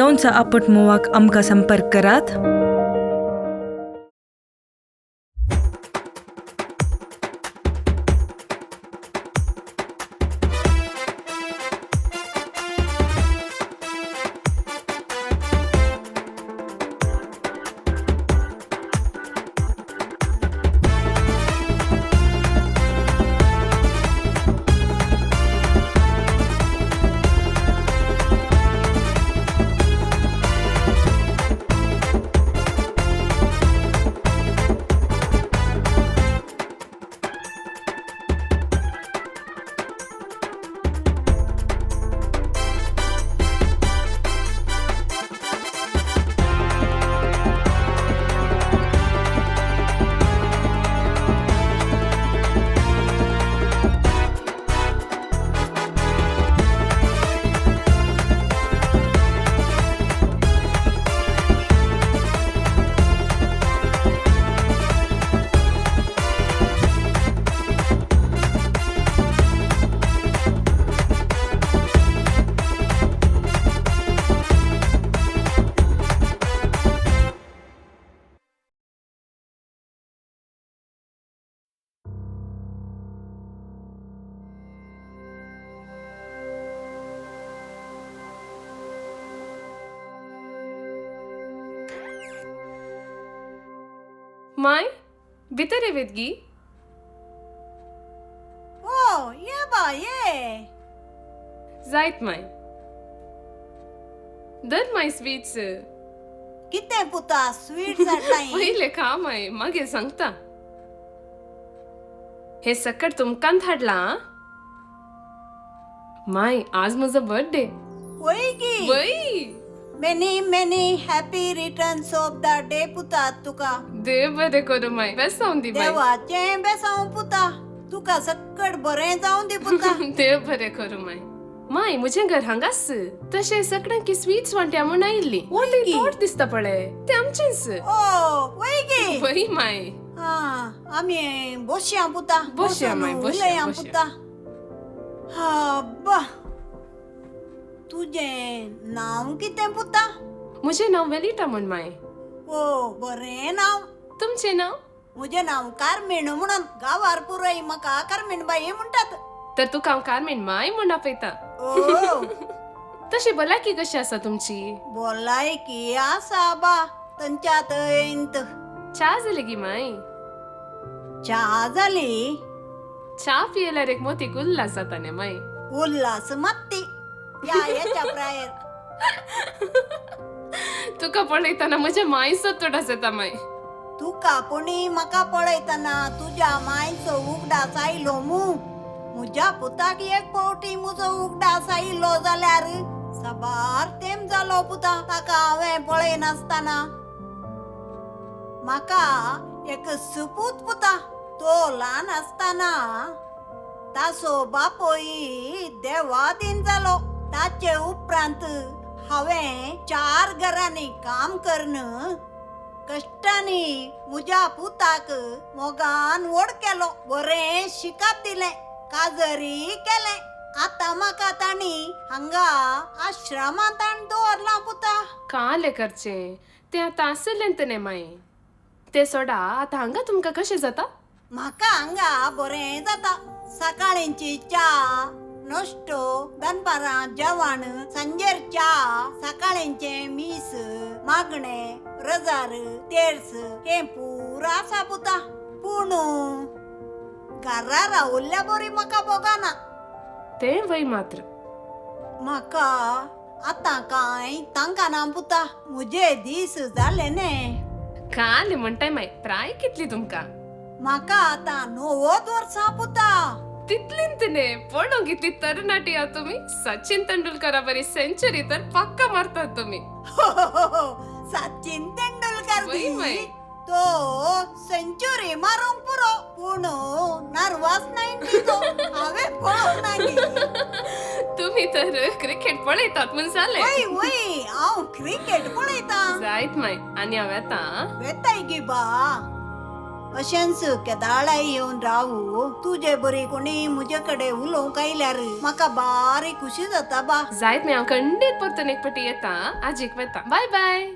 बेसांवचा आपट मोवाक आमकां संपर्क करात. माय भितर येवेत गी. ओ ये बा ये. जायत माय, धर माय स्वीट्स. कितें पुता, स्वीट्स हाडलाय? पयले खा माय, मागीर सांगता. हे सकट तुमकां हाडला आं. माय, आज म्हजो बर्थडे. वय गी? वय. Many many happy returns of the day पुता तुका. देव बरें करूं माय, बेसावं दी माय. देवाचें बेसांव पुता, तुका सक्कड बरें जावं दी पुता. देव बरें करूं माय. माय, म्हजें घर हांगाच. तशें सगळ्यांकी स्वीट्स वांट्या म्हूण आयिल्ली. वय गी? तोट दिसता पळय, तें आमचेंच. ओ वय गी? वय माय. हा, आमी बसया पुता. बसया माय, बसून बसया, उलया बसया. पुता. हा बा, तुजें नांव कितें पुता? म्हजें नांव वेलिटा म्हूण माय. ओ, बरें नांव. तुमचें नांव? म्हजें नांव कार्मेण म्हणून. गांवार पुराय म्हाका कार्मेण बाई म्हणटात. तर तुका हांव कार्मेन माय म्हूण आपयता. ओ. तशी भलायकी कशी आसा तुमची? भलायकी आसा बा, तांच्या थंयत. च्या जाली गी माय? च्या जाली. च्या पियेल्यार एक मोती उल्लास जाता न्ही माय? उल्हास मात्ती ह्या हेच्या प्रायर. तुका पळयतना म्हज्या मायचो तोडास येता माय. तुका पुणी म्हाका पळयतना तुज्या मायचो उगडास आयलो मू. म्हज्या पुताक एक फावटी म्हजो उगडास आयलो जाल्यार साबार तेंप जालो पुता ताका हांवें पळयनासतना. म्हाका एक सुपूत पुता, तो ल्हान आसतना ताचो बापूय देवादीन जालो. ताचे उपरांत हांवें 4 घरांनी काम करून कश्टांनी म्हज्या पुताक मोगान व्हड केलो, बरें शिकप दिलें, काजरी केलें. आतां म्हाका तांणी हांगा आश्रमांत हाडून दवरलां पुता. कालें करचें तें आतां आसलें न्ही माय, तें सोडा. आतां हांगा तुमकां कशें जाता? म्हाका हांगा बरें जाता. सकाळींची च्या, नश्टो, दनपारां जेवण, सांजेर च्या, सकाळींचें मीस, मागणें, रजार, तेर्स हें पुरो आसा पुता. पूण घरा रावल्ल्या बरी म्हाका भोगना. तें वय मात्र. म्हाका आतां कांय तांकां ना पुता, म्हजे दीस जाले न्ही. कालें म्हणटाय माय, प्राय कितली तुमकां? म्हाका आतां 90 वर्सां पुता. तितलींत न्ही, पळोवंक कितली तरणाटी आहा तुमी. सचिन तेंडुलकरा बरी सेंचुरी तर पक्का मारतात तुमी. सचिन तेंडुलकर वय माय. तो सेंचुरी मारूंक पुरो, पूण नर्वस नाय तो. हांवें पळोवंक ना गी. तुमी तर क्रिकेट पळयतात म्हूण जालें. वय वय, हांव क्रिकेट पळयतां. जायत माय, आनी हांव येता आं. वेताय गी बा? अशेंच केदाळाय येवन रावू. तुजे बरी कोणी मुजे कडेन उलोवंक आयल्यार म्हाका बारी खुशी जाता बा. जायत न्ही, हांव खंडीत परतून एक पटी येता. आजीक वता. बाय बाय.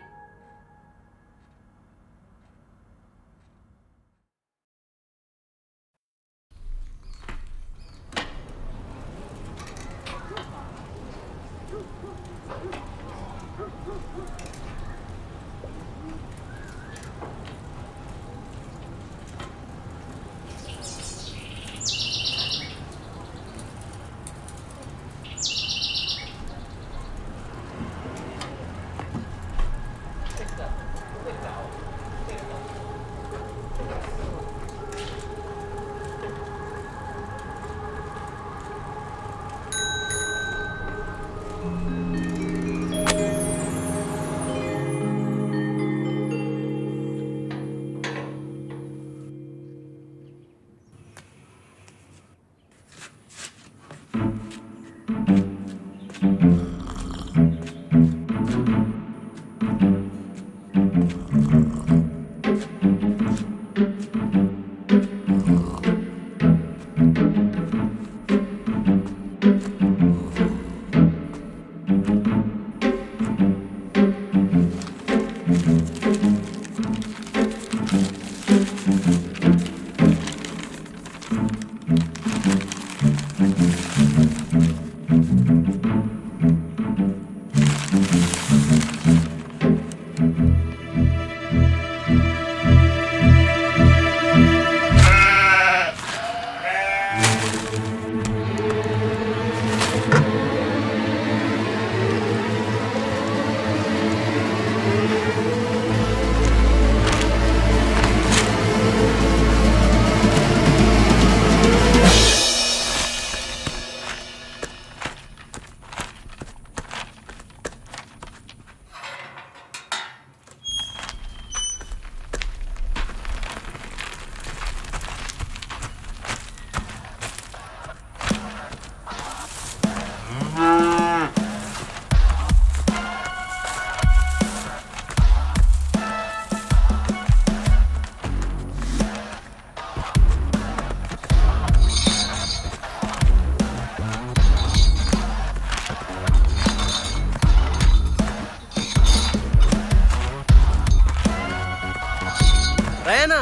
रयाना,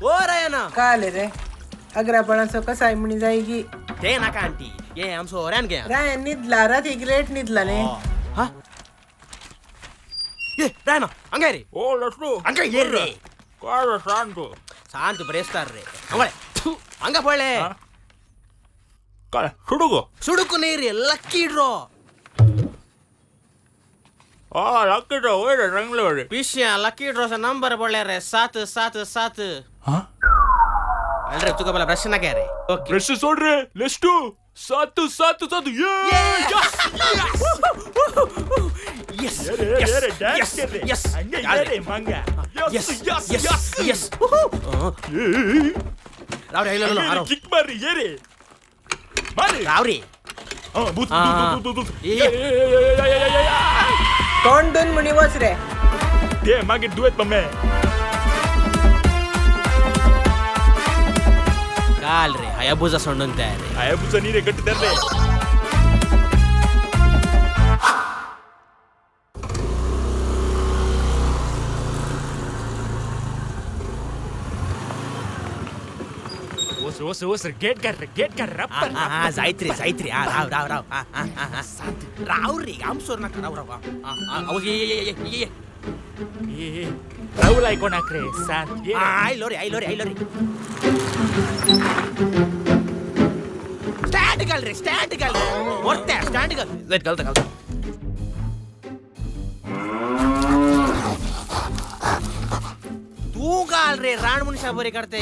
ओ रयाना. काल रे अग्रापणाचो कसाय म्हणी जायगी. ते नाका आंटी, ये आमचो रयान घे. रायन निदला, राती लेट निदला न्ही. हा ये रयाना हंगा रे. ओ लसू हंगा ये रे. काय शांत शांत ब्रेस्तार रे. हंगळे हंगा पळले काय सुडुको सुडुको नाही रे, लकी ड्रॉ. आ लकी ड्रॉ होय रे, रंगले रे पिश्या. लकी ड्रॉचा नंबर पडले रे 7 7 7. हा अरे तुका मला ब्रश ना काय रे. ओके ब्रश सोड रे. लेस्टू 7 7 7. ये S S S S S रे मंगा. S S S. राव रे, आलो किक मार रे. ये रे मार राव रे. हा भूत भूत भूत. ये तोंड दोन म्हणी वच रे. ते मागीर दुयेत मम्मी. काल रे हायाबुजा सोडून तयार रे. हायाबुजा नी रे, गट्ट धर रे. ओस ओस ओस गेट कर रे, गेट कर. रप्पर. हा जायत रे, जायत रे. हा राव राव राव. हा हा हा सात राव रे, आमसोर नका. राव राव. हा हा ये ये ये ये ये राहुल I कोणाक रे सात. ये आयलो रे, आयलो रे, आयलो रे. स्टँड घाल रे, स्टँड घाल रे. वरते स्टँड घाल. जायत घालता घालता. तू घाल रे, राण मनशा बरी करते.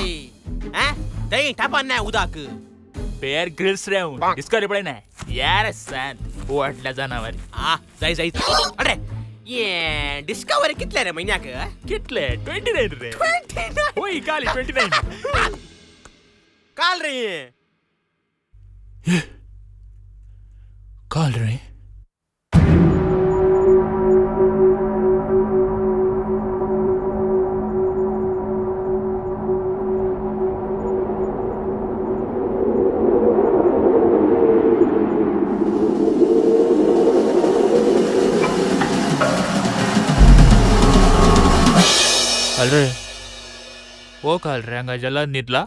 हा तई टापान नाही उदाक. बेअर ग्रिल्स रे, डिस्कवरी पडे नाही यार. सांत वाटला जनावर. हा जाई जाई. अरे ये डिस्कवरी कितले रे महिन्याक? कितले 29 रे. 29 होय काल 29 काल रे. काल रे. अरे ओ काल रे हांगा जलाद न्हिदला.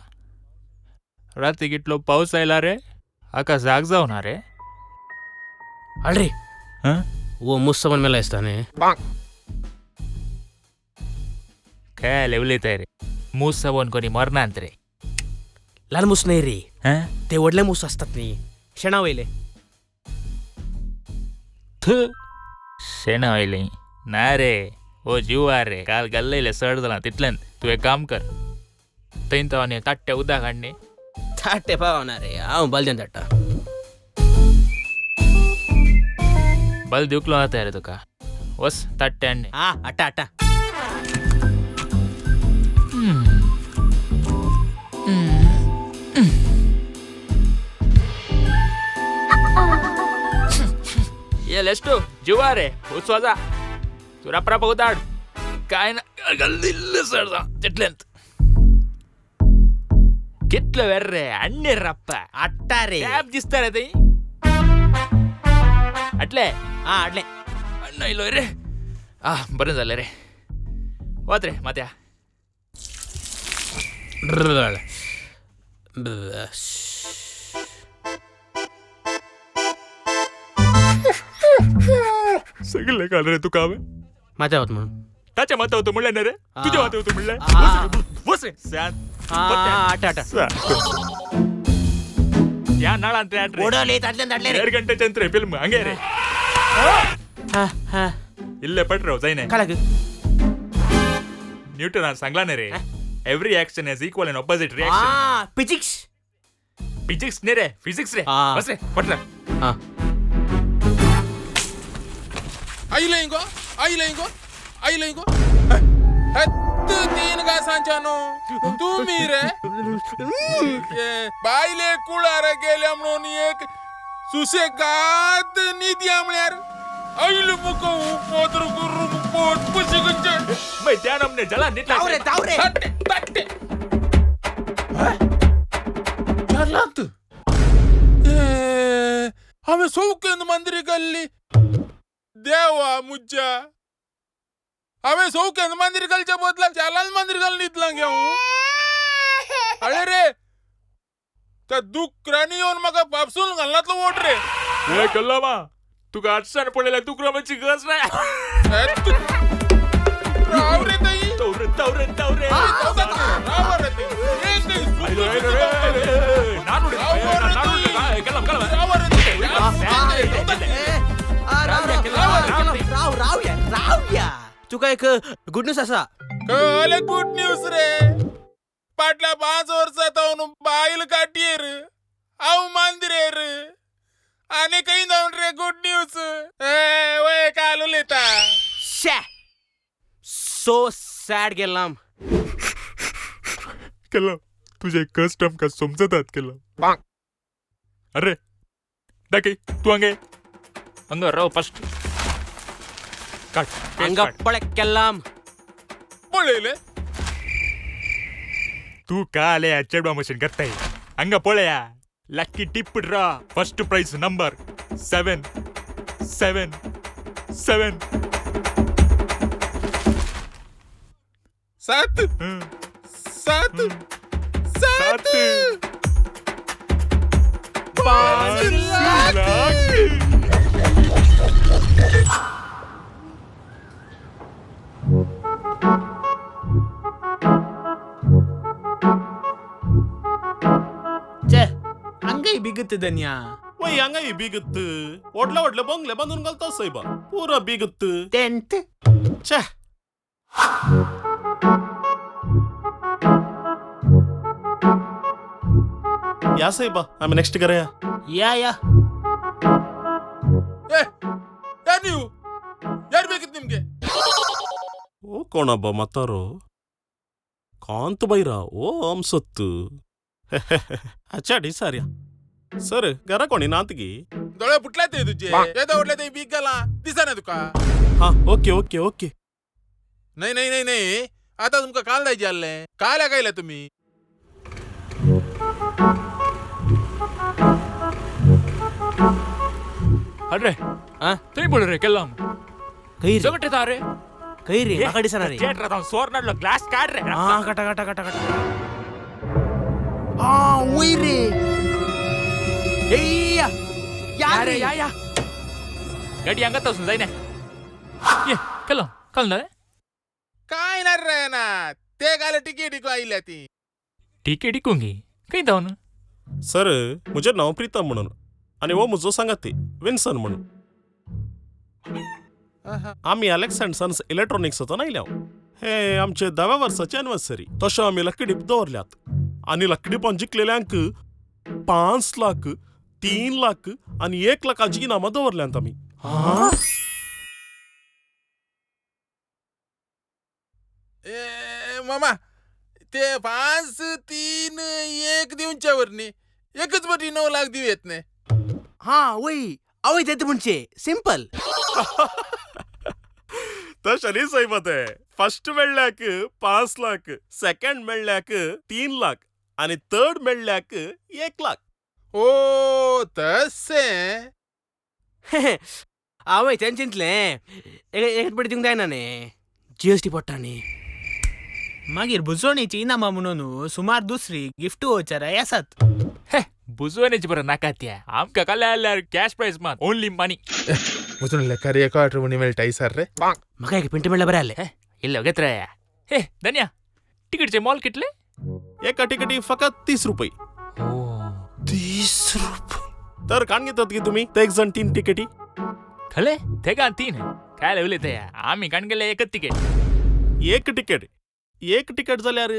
राती कितलो पावस आयला रे, हाका जाग जावना रे. अरे हं? वो मुस्समन मेला दिसता न्ही. काय उलयताय रे, मूस साबण कोणी मरनात रे. ल्हान मूस न्हय रे, हं? ते व्हडले मूस आसतात न्ही शेणा वयले. शेणा वयले ना रे, ओ जीव रे काल गल्लयले सड जाला तितल्यान. तूं एक काम कर, थंय तो आनी ताट्टे उदक हाडनी. ताट्टे पावना रे, हांव बालदेन धाडटा. बल दिवकलो जाता रे तुका, वस ताट्टे हाडनी. हा हाडटा हाडटा. ये लेस्टो जीवा रे उचवा जा, तूं रापराप उदाड काय ना गल्लिल्ले सड जा तितल्यान. कितलो वेर रे अण्णे रप्पा. हाडटा रे. टॅप दिसता रे थंय. हाडले? हा हाडले. अण्णा इलो रे. आ बरें जालें रे, वत रे मात्या. सगळे काल रे तुका हांवें. माथ्या वत म्हणून. ताच्या माथ्या वता म्हणलें न्ही रे, तुज्या माथ्या वता म्हणलें. वच रे हाडटा हाडटा. ह्या नळांत रे हाड रे. ओडले ताटल्यान धाडले रे. देड घंट्याच्यान रे फिल्म हांगे रे. इल्ले पट राव जायना. कालाक न्यूटनान सांगला न्ही रे, every action has equal and opposite reaction. Physics. Physics न्ही रे, फिजिक्स रे. बस रे पट रे. आयलें गो आयलें गो आयलें गो. हत्त तीन घासांच्यानो तुमी रे बायले कुळार गेल्या म्हणून एक सुसेगाद निद्या म्हळ्यार आयलो मुको पोत्र करून पोट पशी खंयचे. मागीर त्या नमने जला न्हिदला. धांव रे धांव रे. ताट्टे ताट्टे 4 लाख. हांवें सौकेंद मंदिर घाल्ली देवा मुज्जा. हांवें सौकेंद मंदिर घालच्या बदला चालान मंदिर घालून न्हिदलां गे हांव. अरे रे त्या दुकरांनी येवन म्हाका बापसून घालनातलो वोट रे. ए कल्लामा, तुका आठसान पडलेल्या दुकराची गरज ना. राव रे ताई. तवरे तवरे तवरे. राव रे ताई. राव रावया रावया, तुका एक गुड न्यूज आसा. कळ्ळें गुड न्यूज रे. फाटल्या 5 वर्सां जावन बायल काटयेर हांव मांद्रेर आनी खंय जावन रे गुड न्यूज. वय काल उलयता. शे सो सॅड गेलाम. केलं तुझे कष्ट आमकां समजतात केलं. अरे दाखय तूं हांगे हांगा राव फस्ट काड. हांगा पळय केलाम. पळयलें तूं काल ह्या चेडवा मशीन करताय. हांगा पळया lucky tip draw first prize number 7 7 7 7 7 7 5 lakh. चे हांगाय बिगत धन्या. वय हांगाय बिगत व्हडले व्हडले बंगले बांदून घालता सायबा, पुरो बिगत टेंट. छे या साहेबा, आम्ही नेक्स्ट करूया. या या. ಯಾರು ನೀವು? ಯಾರು ಬೇಕಿತ್ತು ನಿಮ್ಗೆ? ಓ ಕೋಣಬ್ಬ ಮತ್ತಾರೋ ಕಾಂತ ಬೈರ ಓ ಅಂಸತ್ತು. ಅಚ್ಚಾಡಿ ಸಾರ್ಯಾ ಸರ್ ಗರ ಕೋಣಿ ನಾಂತಗಿ दोळे फुटले ते तुझे येदो व्हडले ते बीग घाला दिसना तुका. हा ओके ओके ओके. नाही नाही नाही नाही, आता तुमका काल जायचे आले काल कायला तुम्ही. अरे हा थंय पळय रे केल्लाम खंय रे? सगटे रे. खंय रे? म्हाका दिसना रे. थिएटर सोर ग्लास काढ रे. हा, काटा काटा काटा काटा. हा वय रे. ए या या रे या या गाडी अंगात असून जाईना. ये कल कल ना काय ना रे ना ते काल तिकीट इकू आयल्या ती. तिकीट इकूंगी खंय धावन? सर म्हजें नांव प्रितम म्हणून आनी हो म्हजो सांगाती विन्सन म्हणून. आमी अलेक्स अँड सन्स इलेक्ट्रॉनिक्सांतून आयल्या. हे आमचे 10व्या वर्साची एनिवर्सरी. तशें आमी लकी डीप दवरल्यात आनी लकी डिपान जिखलेल्यांक 5 लाख, 3 लाख आनी 1 लाखाची इनामां दवरल्यांत आमी. मामा ते 5, 3, 1 दिवच्या वर न्ही एकच बटी 9 लाख दिव येत न्ही. हा वय आवय तें म्हणजे सिंपल. तशें न्ही सायबा, ते फर्स्ट मेळ्ळ्याक 5 लाख, सेकंड मेळ्ळ्याक 3 लाख आनी थर्ड मेळ्ळ्याक 1 लाख. ओ तशें. आवय तें चिंतलें एक पटी दिवंक जायना न्ही, जीएसटी पडटा न्ही. मागीर बुजवणेची इनामां म्हणून सुमार दुसरी गिफ्ट वोचराय आसात. हे बुजवणेची बरं नाका त्या आमकां काल आल्यार कॅश प्रायज मात ओनली मनी. वचून लेकार एका आठवणी मेळटा सर रे. म्हाका एक पिंट मेळ्ळ्या बरें जालें. इल्लो घेत रे. हे धन्या तिकीटचे मोल कितले? एका तिकीटी फकत 30 रुपये. 30 रुपये? तर काण घेतात की तुम्ही ते एक जण 3 तिकेटी? खले तेगा 3 काय लावले ते आम्ही काण गेले एकच तिकीट. एक तिकीट एक तिकीट जाल्यार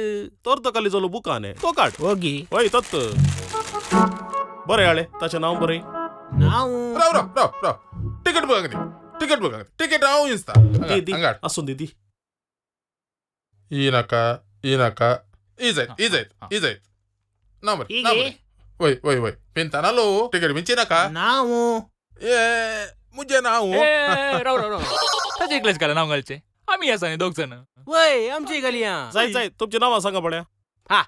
तर तो खाली जालो बुकान तो काड. ओगी वय तत् बरें आळे ताचें नांव बरें नांव. राव राव राव राव तिकीट बघ दी तिकीट बघ तिकीट हांव इंस्ता दी आसूं दी दी. ई नाका ई नाका ई जायत ई जायत ई जायत ना बरें ना बरें. वय वय वय पिंताना लो तिकीट बिंची नाका नांव. ए मुझे नांव. राव राव राव ताचे एकलेच घाला नांव घालचे आमी आसा न्ही दोग जाण. वय आमची घालया. जाय जाय तुमचें नांव सांगा पळया. हा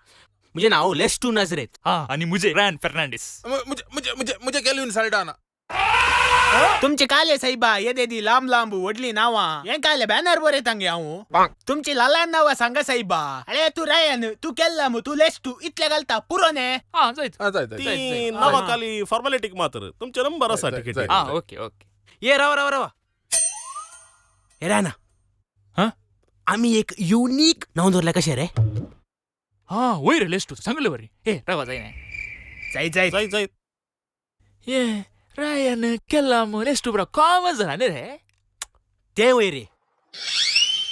मुझे नाव लेस्टू नाजरेत. हा आणि मुझे रॅन फर्नांडिस. मुझे मुझे मुझे मुझे केल्विन साल्डाना. तुमचे काले साहेबा येदे दी लांब लांब व्हडली नांवां हें काले बॅनर बरयतांगे हांव. तुमची लालान नांवां सांगा साहेबा. अरे तूं रायन तूं केल्लाम तूं लेस्टू इतले घालता पुरो न्ही. हा जायत ती नांवां खाली फॉर्मेलिटीक मात्र तुमचे नंबर आसा तिकेटी. हा ओके ओके. ये राव राव राव हे रायना. हा आमी एक युनीक नांव दवरलें कशें रे? हा वय रे लेस्टू सांगले बरी. हे रावा जाय जाय जाय जाय जाय. ये रायन केल्लाम लेस्टू बरो कॉमन जाला न्ही रे ते. वय रे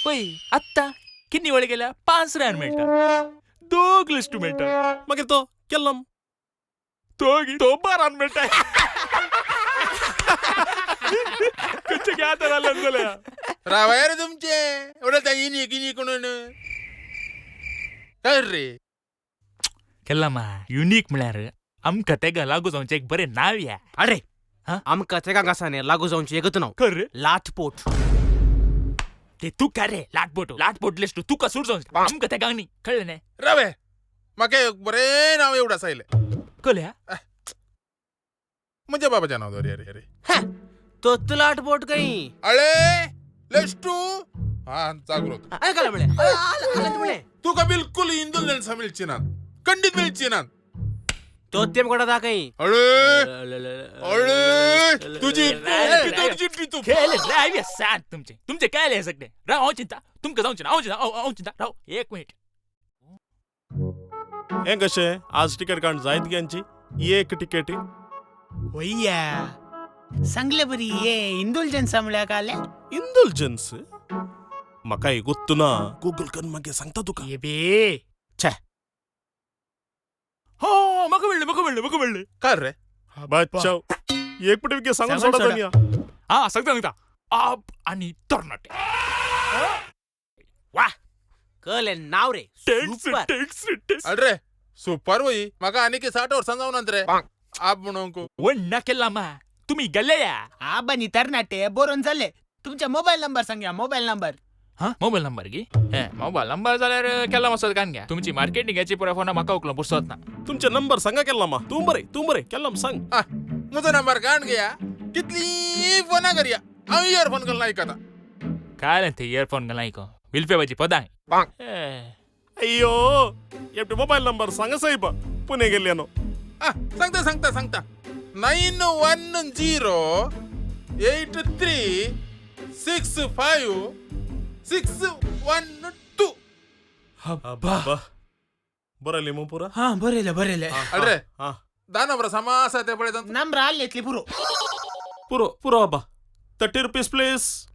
वय आत्तां किन्नी वळे गेल्या 5 रायन मेळटा 2 लेस्टू मेळटा मागीर तो केल्लाम तो बारान मेळटा. खंयचे घ्या जाल्यार रावाय रे तुमचे एवढं इनी किनी कोण काय रे केल्लामा युनीक म्हळ्यार आमकां तेगा लागू जावचें एक बरें नांव या. अरे आमकां तेगांक आसा न्ही लागू जावचें एकच नांव. खरें लाटपोट. ते तुका रे लाटपोट लाटपोट लेस्टू तुका सूट जावचें आमकां तेगांक न्ही. कळ्ळें न्ही? रावे म्हाका एक बरें नांव एवढं आयलें. कळ्ळें? म्हज्या बाबाचें नांव दवर रे रे. तो लाटपोट खंय. अळे लेस्टू हा जागृत. तुका बिलकुल इंदुलन्स मेळची ना खंडीत मेळची ना. तो तेम कोणा दाखय. अळे अळे तुझी खेळ सात तुमचे तुमचे काय सगळे राव. हांव चिंता तुमकां जावचें ना. हांव चिंता हांव चिंता राव एक मिनिट. हें कशें आज तिकेट काड जायत गे एक तिकेट. वय्या सांगले बरी ये इंदुलजन्सा म्हळ्यार काले? इंदुलजन्स म्हाका गोत्तु ना. गुगल कर मागीर सांगता तुका. ये बे छे हो म्हाका मेळ्ळें म्हाका मेळ्ळें म्हाका मेळ्ळें. काय रे बच्चाव एक पटी सांगून सोडा धन्या. हा सांगता सांगता आप आणि तरणाटे. वा कळलें नाव रे. अरे सुपर वय म्हाका आनीक 60 वर्सां जावन रे आप म्हणूंक वण्णा केला मा तुम्ही गेले या. आब आनी तरणाटे बरोवन जाले. तुमचे मोबायल नंबर सांगया. Mobile number. हा मोबायल नंबर गी मोबायल नंबर जाल्यार केला मसत कान घ्या. तुमची मार्केटिंगाची पुरा फोन म्हाका उकलो पुरसत ना. तुमचे नंबर सांगा केला मा. तूं बरे तूं बरे केला सांग. म्हजो नंबर काण घया कितली फोना करया हांव इयरफोन घालून आयकता. काय ते इयरफोन घाला विल्फे पदां. अय्यो एपटी मोबाईल नंबर सांगा साहेब पुणे गेल्यानो. सांगता सांगता सांगता 910 83 65 612. बरं मग पुरा. हा बरेले बरेले. अरे दा नंबर समासा ते पळे नंबर आले पुरो पुरो पुरो आबा. 30 रुपीज प्लीज.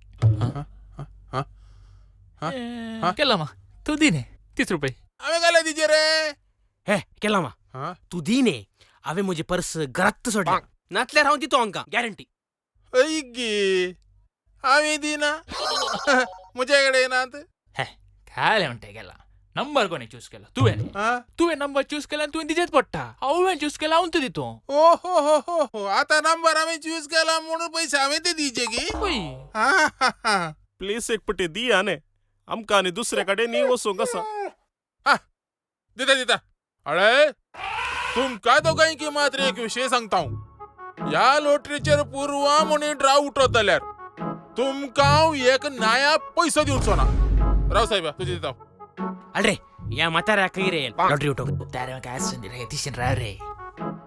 केला मा तू दिने 30 रुपये. हांवें घाले दिजे रे. हे केला मा तू दिने. हांवें म्हजें पर्स घरात सोडलें नातल्यार हांव दितो आमकां गॅरंटी. ऐगी हांवें दिना म्हजे कडेन नात. हे काय म्हणटे केला नंबर कोणी चूज केला तुवें तुवें नंबर चूज केला तुवें दिजेच पडटा. हांवें चूज केला हांव तूं दितो. ओ हो हो हो हो आतां नंबर हांवें चूज केला म्हणून पयशे हांवें ते दिजे की. प्लीज एक पटी दिया न्ही आमकां आनी दुसरे कडेन न्ही वचूंक आसा. दिता दिता. अळे तुमकां दोगांयकी मात्र एक विशय सांगता हांव. ह्या लॉटरीचेर पुरवा म्हणून ड्रा उठत जाल्यार तुमकां हांव एक नाया पयसो दिवचो ना. राव साहेबा तुजे दिता. अरे या म्हाताऱ्या खंय रे लॉटरी उठोवंक. तारे काय रे तिशीन राव रे.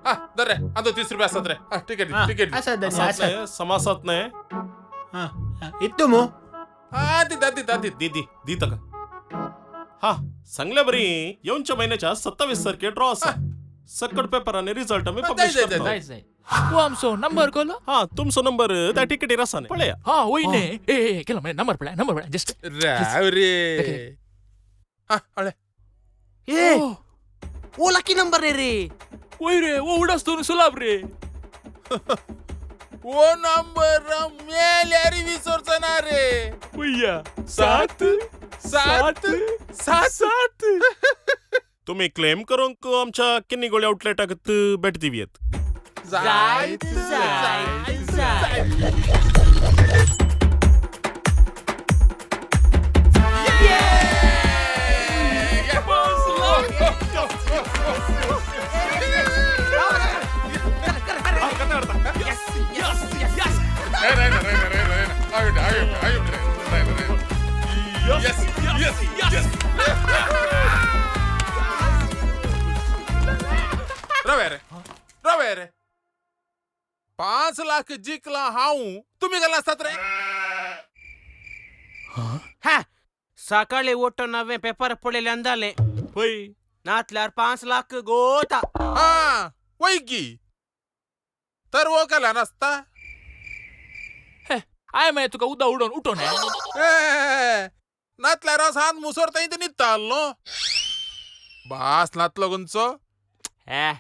हा धर रे आतां 30 रुपये आसात रे. टिकेट टिकेट आसात समासात न्ही. इतू मू. हा दिता दिता दी दी ताका. हा सांगल्या बरी येवच्या म्हयन्याच्या 27 तारखे ड्रॉ आसा. सकट पेपरांनी रिझल्ट आमी पब्लिश करता. तू आमचो नंबर कोलो. हा तुमचो नंबर त्या टिकेटीर आसा न्ही पळया. हा वय न्ही. ए केला मरे नंबर पळय नंबर पळय जस्ट राव रे. हा अळे ए ओ लकी नंबर रे रे. वय रे ओ उडास तूं सुलाब रे. ओ नंबर मेल्यार विसरचो ना रे. वय्या 7 7 7 7. तुम्ही क्लेम करूंक आमच्या किन्नीगोळी आउटलेटाक भेट दिवयेत. जायत जायत जायत. Yes, yes, yes. रवे रे रवे रे 5 लाख जिंकला हांव तुम्ही गेला आसतात रे. हा सकाळी उठून हांवें पेपर पळयले अंदाले नातल्यार 5 लाख गोता. हा वय की तर वो केला नासता. I मागीर तुका उदक उडोवन उठोन नातल्यार हांव सांत मुसोर थंय न्हिदता आहलो. बास नातलो गुंचो. हे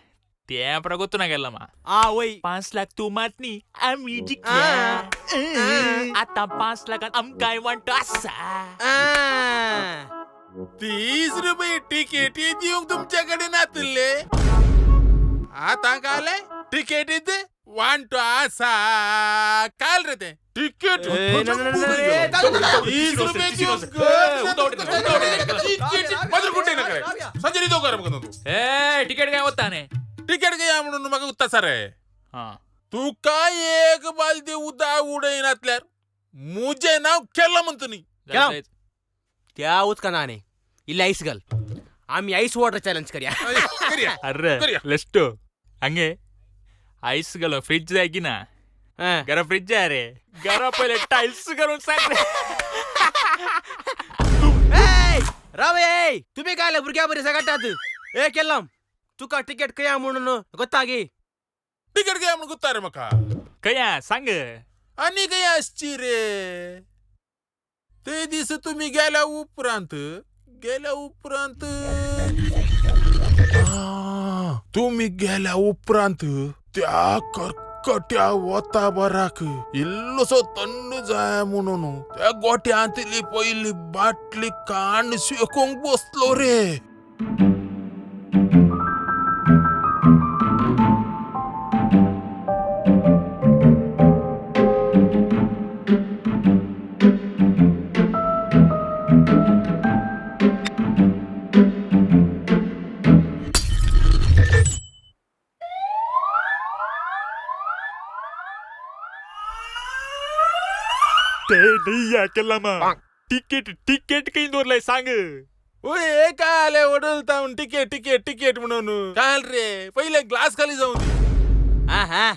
तें प्रगोत ना गेला मा. आ वय 5 लाख तूं मात न्ही आमी जिखल्या. आतां 5 लाखान आमकांय वांटो आसा. 30 रुपये टिकेटी दिवंक तुमचे कडेन नातले. आतां काले टिकेटीत वांटो आसा. काल रे ते टिकेट 30 रुपये दिवंक संजय दो कर म्हाका. ए टिकेट काय वता न्ही. टिकेट घेया म्हणून म्हाका उत्ता रे. तुका एक बालदी उदक उडयनातल्यार मुजें नांव केलां म्हणटा न्ही. त्या उदकान न्ही इल्लें आयस घाल. आमी आयस वॉटर चॅलेंज करया. अरे लेस्टो हांगे आयस घालो फ्रीज जाय की ना. घरा फ्रीज जाय रे. घरा पयले टायल्स घालून सांग रे. राव तुमी काय भुरग्या बरी सगळ्यात. ए केलाम तुका टिकेट खंय म्हणून गोत्ता गे. टिकेट खंय म्हणून गोत्ता रे म्हाका. खंय सांग. आनी खंय आसची रे. ते दीस तुमी गेल्या उपरांत गेल्या उपरांत तुमी गेल्या उपरांत त्या करकट्या वता बराक इल्लोसो थंड जाय म्हणून त्या गोट्यांतली पयली बाटली काण शेकोवंक बसलो रे. ते नाही या केला तिकीट तिकीट काही दवरलंय सांग. ओय काय आले ओडलता तिकीट तिकीट तिकीट म्हणून काल रे पहिले ग्लास खाली जाऊन दे. हा हा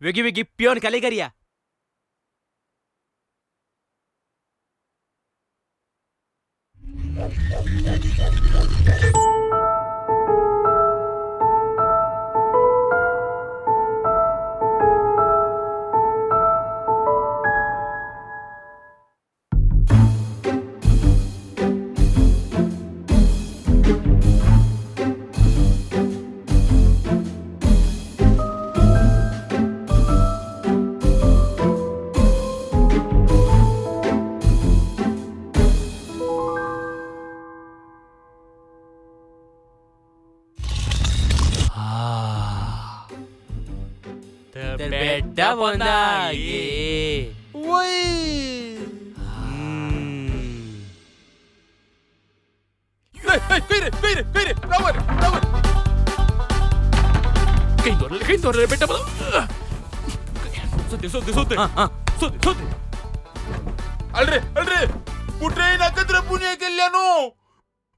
वेगी वेगी पियोन खाली करूया. बेड्डा बोंदा ये. वय काही दवरले बेटा सोते सोते सोते सोते सोते. अरे अरे पुटरे नकत्र पुणे केल्ल्यानो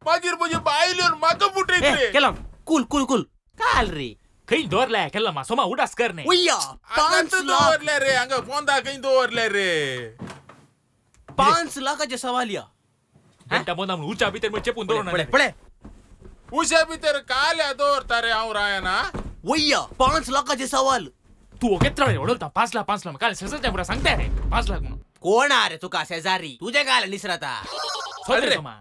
मागीर म्हजे बायल येवन म्हाका पुटयत रे. केला कूल कूल कूल काल रे खंय दवरलाय केला मा सोमा उडास कर न्ही. उय्या 5 लाख दवरले रे हांगा पोंदा खंय दवरले रे. 5 लाखाचे सवाल या बेटा बोंदा म्हणून उच्या भितर चेपून दवरना. पळे पळे उशा भितर काल्या दवरता रे हांव रायना. वय्या 5 लाखाचे सवाल. तू ओकेत्र ओडलता 5 लाख 5 लाख काल शेजारच्या पुरा सांगताय रे 5 लाख म्हणून. कोण रे तुका शेजारी तुझ्या काल निसरता. सोते सोमा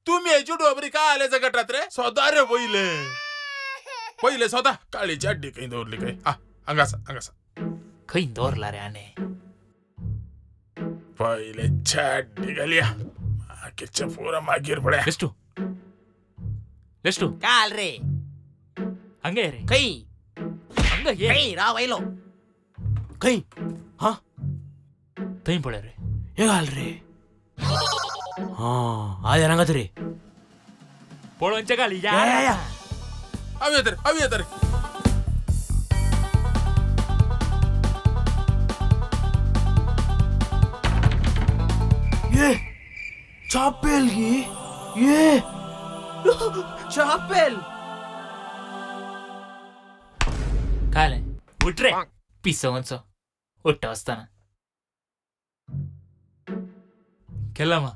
तुम्ही हेची डोबरी काय आले जगटात रे सोदा रे पहिले पहिले सोदा काळीची अड्डी खंय दवरली काय. हांगासा हांगासा खंय दवरला रे आने पहिले छाड्डी घालया मागीरच्या पोरा मागीर पळया. लेस्टू लेस्टू काल रे हंगे रे खंय हंगा ये खंय राव आयलो खंय. हा थंय पळय रे हे घाल रे. हा आज रंगात रे पळोवचे घाली या या अवी येत रे अवी येत रे. ये चापेल गी ये चापेल काय उठ रे पिसवंचो उठ्ठा आसतना केला मा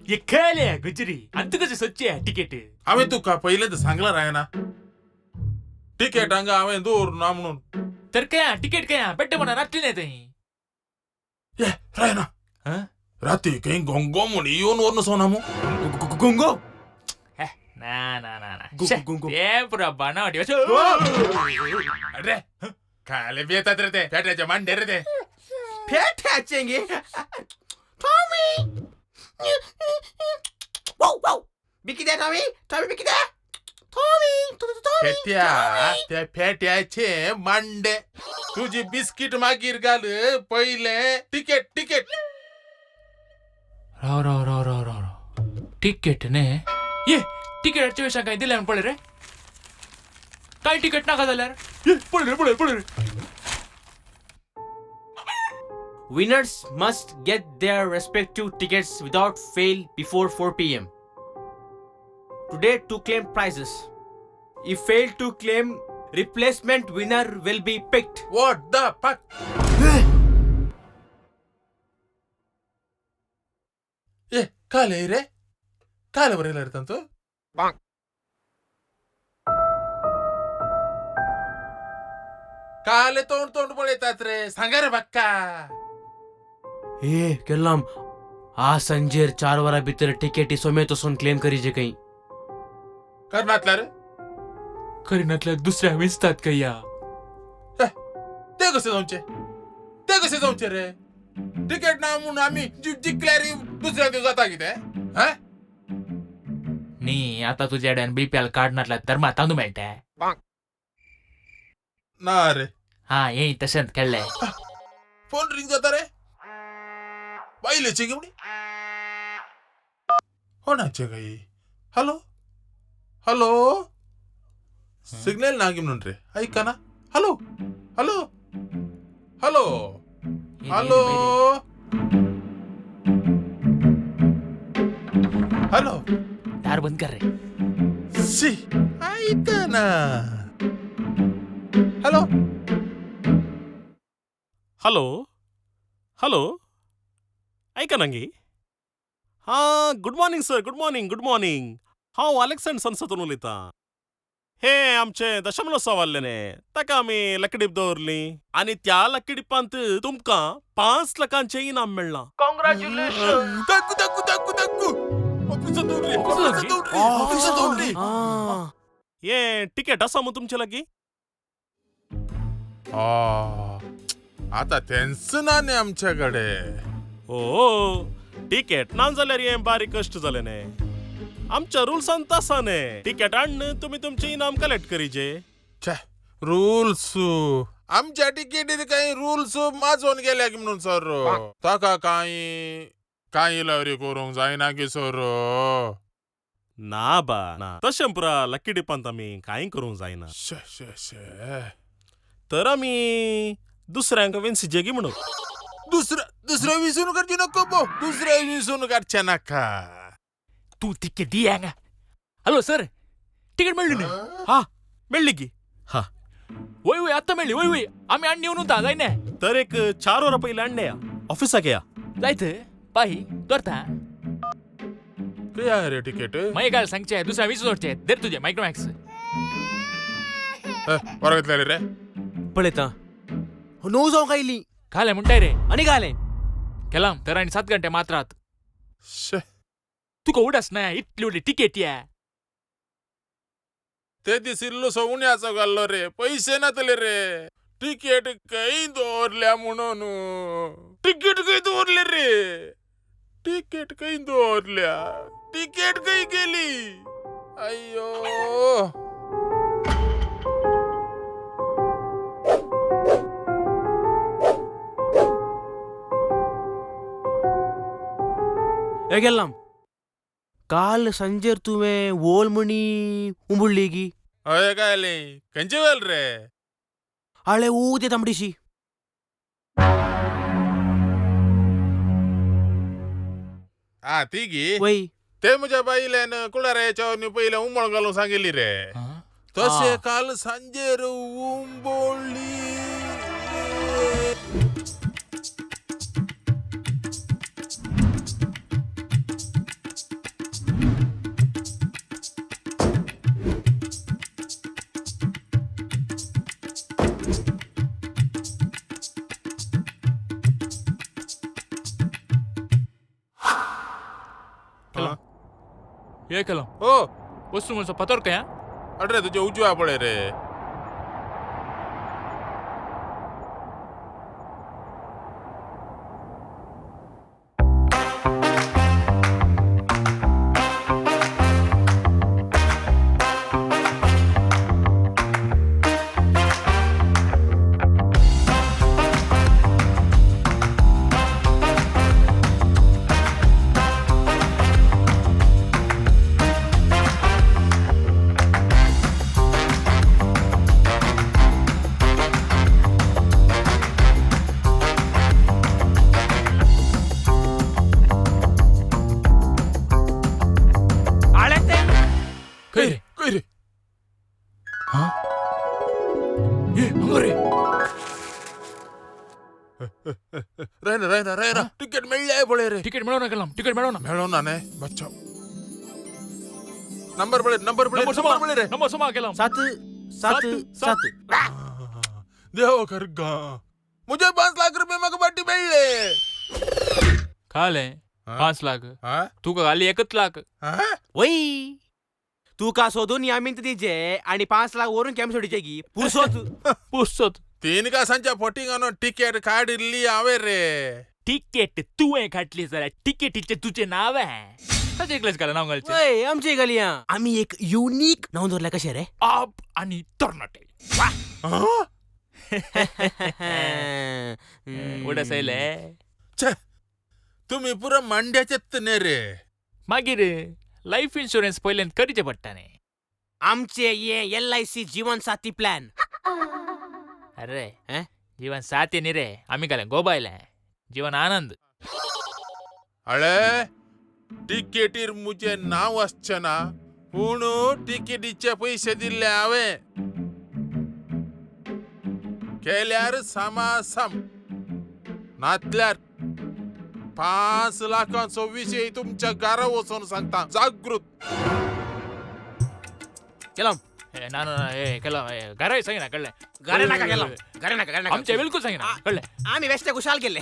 ये खेळले गुजरी अंत कशें सच्चे तिकेट. हांवें तुका पयलेंच सांगला रायना तिकेट हांगा हांवें दवर ना म्हणून. तर काय तिकेट काय बेट्टे म्हणा रात्री नाही थंय. ये रायना राती खंय गोंगो म्हूण येवन व्हरून सोना मू. गोंगो ना ना ना ना गोंगो ते पुरा बनावटी. अरे खाले बी येतात रे ते पेट्याचे मांडे रे ते पेट्याचे गे. टॉमी wow wow बिकी दे टॉमी टॉमी बिकी दे टॉमी टॉमी. फेट्या त्या फेट्याचे मांडे तुझी बिस्किट मागीर घाल पहिले तिकेट तिकेट. राव राव राव राव राव राव तिकेट ने ये तिकेटाचे वेशां काय दिले पळय रे काय तिकेट नाका जाल्यार ये पळय रे पळय पळय रे. Winners must get their respective tickets without fail before 4 p.m. Today to claim prizes. If fail to claim, replacement winner will be picked. What the fuck? ए काले रे काले बरयला रे तांचो. काले तोंड तोंड पळयतात रे सांगा रे बाक्का. ए केल्लाम आ संजेर 4 वरा भितर तिकेटी सोमेत वचून क्लेम करीजे काही करनातल्या रे करीनातल्या दुसऱ्या विंचतात काय या. ते कसे जावचे ते कसे जावचे रे तिकेट ना म्हणून आम्ही जिंकल्यार दुसऱ्या दिवस जाता कितें. न्ही आता तुझ्या ड्यान बीपीएल कार्ड नासल्यार तर तांदूळ मेळटा ना रे. हा हे तशेंच खेळले फोन रिंग जाता रे बायलेचे गे म्हणी कोणाचे काय. हॅलो हॅलो सिग्नल ना गे म्हणून रे ऐका ना. Hello hello hello hello. Hello. दार बंद कर रे. शी, ऐक ना. हॅलो. हॅलो, हॅलो, ऐका ना गी. हां, good morning sir, good morning, good morning. हांव अलेक्स अँड सन्सातून उलयतां. हे आमचे दशमलोत्सव आहले न्ही, ताका आमी लकी डीप दवरली आनी त्या लकी डिपांत तुमकां 5 लाखांचें इनाम मेळ्ळां. Congratulation. Thank you, thank you, thank you, thank you. ऑफिसात दवरली, ऑफिसात दवरली, ऑफिसात दवरली. हे तिकेट आसा मू तुमचे लागीं? आता तेंच ना न्ही आमच्याकडे. ओ, तिकेट ना जाल्यार हें बारीक कश्ट जालें न्ही. आमच्या रुल्सान तसा न्ही, तिकेट हाडून तुमी तुमचें इनाम कलेक्ट करीजे. छे, रुल्स. आमच्या तिकेटीर काही रुल्स माजोवन गेल्या की म्हणून सर, ताका काही काही लवरी करूंक जायना की सर? ना बा ना, तशें पुरा लकी डिपांत आमी कांय करूंक जायना. शे शे शे. तर आमी दुसऱ्यांक विन्सीजेगी म्हणून. दुसरं दुसरं विसून करची नको बो, दुसरं विसून काडचे नाका. तू तिकेट दी हांगा. हॅलो सर, तिकेट मेळ्ळी न्ही? हा, मेळ्ळी की. हा. वय वय, आत्तां मेळ्ळी. वय वय, आमी हाडून येवन उरता जायना? तर एक 4 वरां पयलीं हाडणे या, ऑफिसाक या. जायत पाही दवरता. खंय आहा रे तिकेट? मागीर काल सांगचें, दुसऱ्या वीस जोडचे. धर तुजें मायक्रोमॅक्स. बरोबर घेतलेले रे. पळयता, 9 जावंक आयली. घालें म्हणटाय रे. आनी घालें. केलां तर आनी 7 घंटे मात्रात. शे. तुका उडास ना इतली व्हडली तिकेट या. ते दीस इल्लोसो उण्याचो घाल्लो रे, पयशे नातले रे. तिकेट खंय दवरल्या म्हणून, तिकेट खंय दवरले रे? तिकेट खंय दवरल्या? तिकेट खंय गेली? अय्यो. हे गेल्लाम, काल संजेर तुवें ओल म्हणी उंबुडली की. हय, काय खंयचे वेल रे? आळे ऊ ते तांबडीशी. आ, ती गी? वय. ते म्हज्या बायलेन कुळाराच्या पयलें उमळ घालूंक सांगिल्ली रे. तशें काल सांजेर उंबोळ्ळी. हे केलां. हो. वस्तू म्हणसो पतोर काय. अरे, तुझ्या उजव्या पळय रे. खंय रे? खंय रे? ए, हांगा रे. रायना, रायना, रायना, तिकेट मेळ्ळ्याय पळय रे. तिकेट मेळोना केलां, तिकेट मेळोना. मेळोना न्ही, बच्चाव. नंबर पळय, नंबर पळय. नंबर. नंबर पळय रे. नंबर सोमा केलां. 7 7 7. देव खरगा, मुझे 5 लाख रुपये म्हाका पाटी मेळ्ळे. खालें. हा? 5 लाख. हा? तुका घाली 1 लाख. हा? वय, तुका सोदून यामीन तिजे आणि 5 लाख वरून कॅम सोडीचे की पुरसोत. पुसत. तीन कासांच्या फटींगानो तिकेट काडिल्ली हांवें रे. तिकेट तुवें घातली जाल्यार तिकेटीचें तुजें नांव आहे. ताचें एकलेच घालें नांव घालचें. वय, आमचे घालया. आमी एक युनीक नांव दवरलें, कशें रे? आप आनी तरणाटे. हा? उडास आयले. छे, तुम्ही पुरा मांड्याचेच न्ही रे. मागीर लायफ इन्शुरन्स पयल्यान करचें पडटा न्ही. आमचे ये एलआयसी जीवन साथी प्लॅन. अरे. हैं? जीवन साथी न्ही रे, आमी घालें गोबायलें जीवन आनंद. अळे, तिकेटीर मुझे नांव आसचें ना, पूण तिकेटीचे पयशे दिल्ले हांवें. केल्यार सामासम, नातल्यार 5 लाखांचो विशय तुमच्या घरा वचून सांगता. जागृत केलाम. ना ना ना, केलाम घराय सांगिना कळ्ळें. घरा नाका केलाम, घरा नाका, घरा नाका. आमचे बिलकुल सांगिना कळ्ळें. आमी वेस्ट कुशाल केले,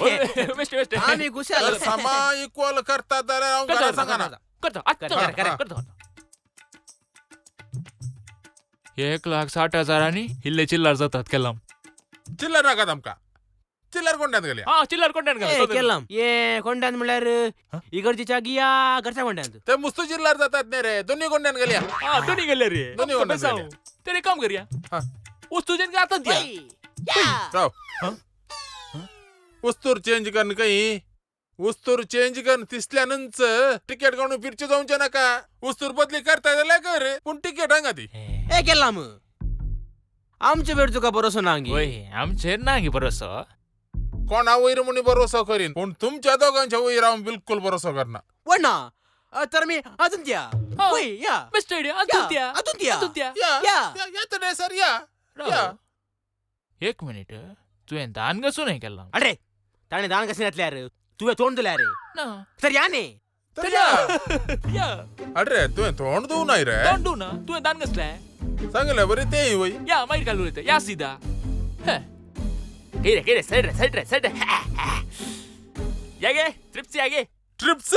वेस्ट वेस्ट आमी कुशाल. समा इक्वल करता जाल्यार हांव घरा सांगना. करता आत्ता करता. 1,60,000 आनी इल्ले चिल्लर जातात केलाम. चिल्लर नाकात आमकां, चिल्लर कोंड्यांत गेल्या. हा चिल्लर कोंड्यांत गेल्या केलाम. ये कोंड्यांत म्हणल्यार इगर्जीच्या गिया घरच्या कोंड्यांत ते मुस्तू चिल्लर जातात न्ही रे, दोन्ही कोंड्यांत गेल्या. हा दोन्ही गेले रे, दोन्ही कोंड्यांत गेल्या. तर एक काम करूया, वस्तू चेंज आतां दिया. राव, वस्तूर चेंज कर काही, वस्तूर चेंज कर तिसल्यानच तिकेट काडून फिरचे जावचे नाका. वस्तूर बदली करता जाल्यार कर, पूण तिकेट हांगा दी. ए केलाम, आमचे वेळ तुका भरोसो ना गी. आमचेर ना गी भरोसो. कोणा वयर म्हूण भरोसो करीन, पूण तुमच्या दोगांच्या वयर हांव बिलकुल भरोसो करना. वणा तर मी अजून द्या. या अजून द्या, या या सर या. एक मिनिट, तुवें दान कसो नाही केला? अरे ताणें दान कशें घातल्यार तुवें तोंड दिल्यार रे. तर या न्ही तर या. अरे तुवें तोंड दिवं नाय रे. तोंड दिवं ना, तुवें दान कसलें सांगलें बरें तें वय. या मागीर घालूं येता या सीधा. कितें कितें सायड रे सायड रे सायड रे. या गे ट्रिप्स, या गे ट्रिप्स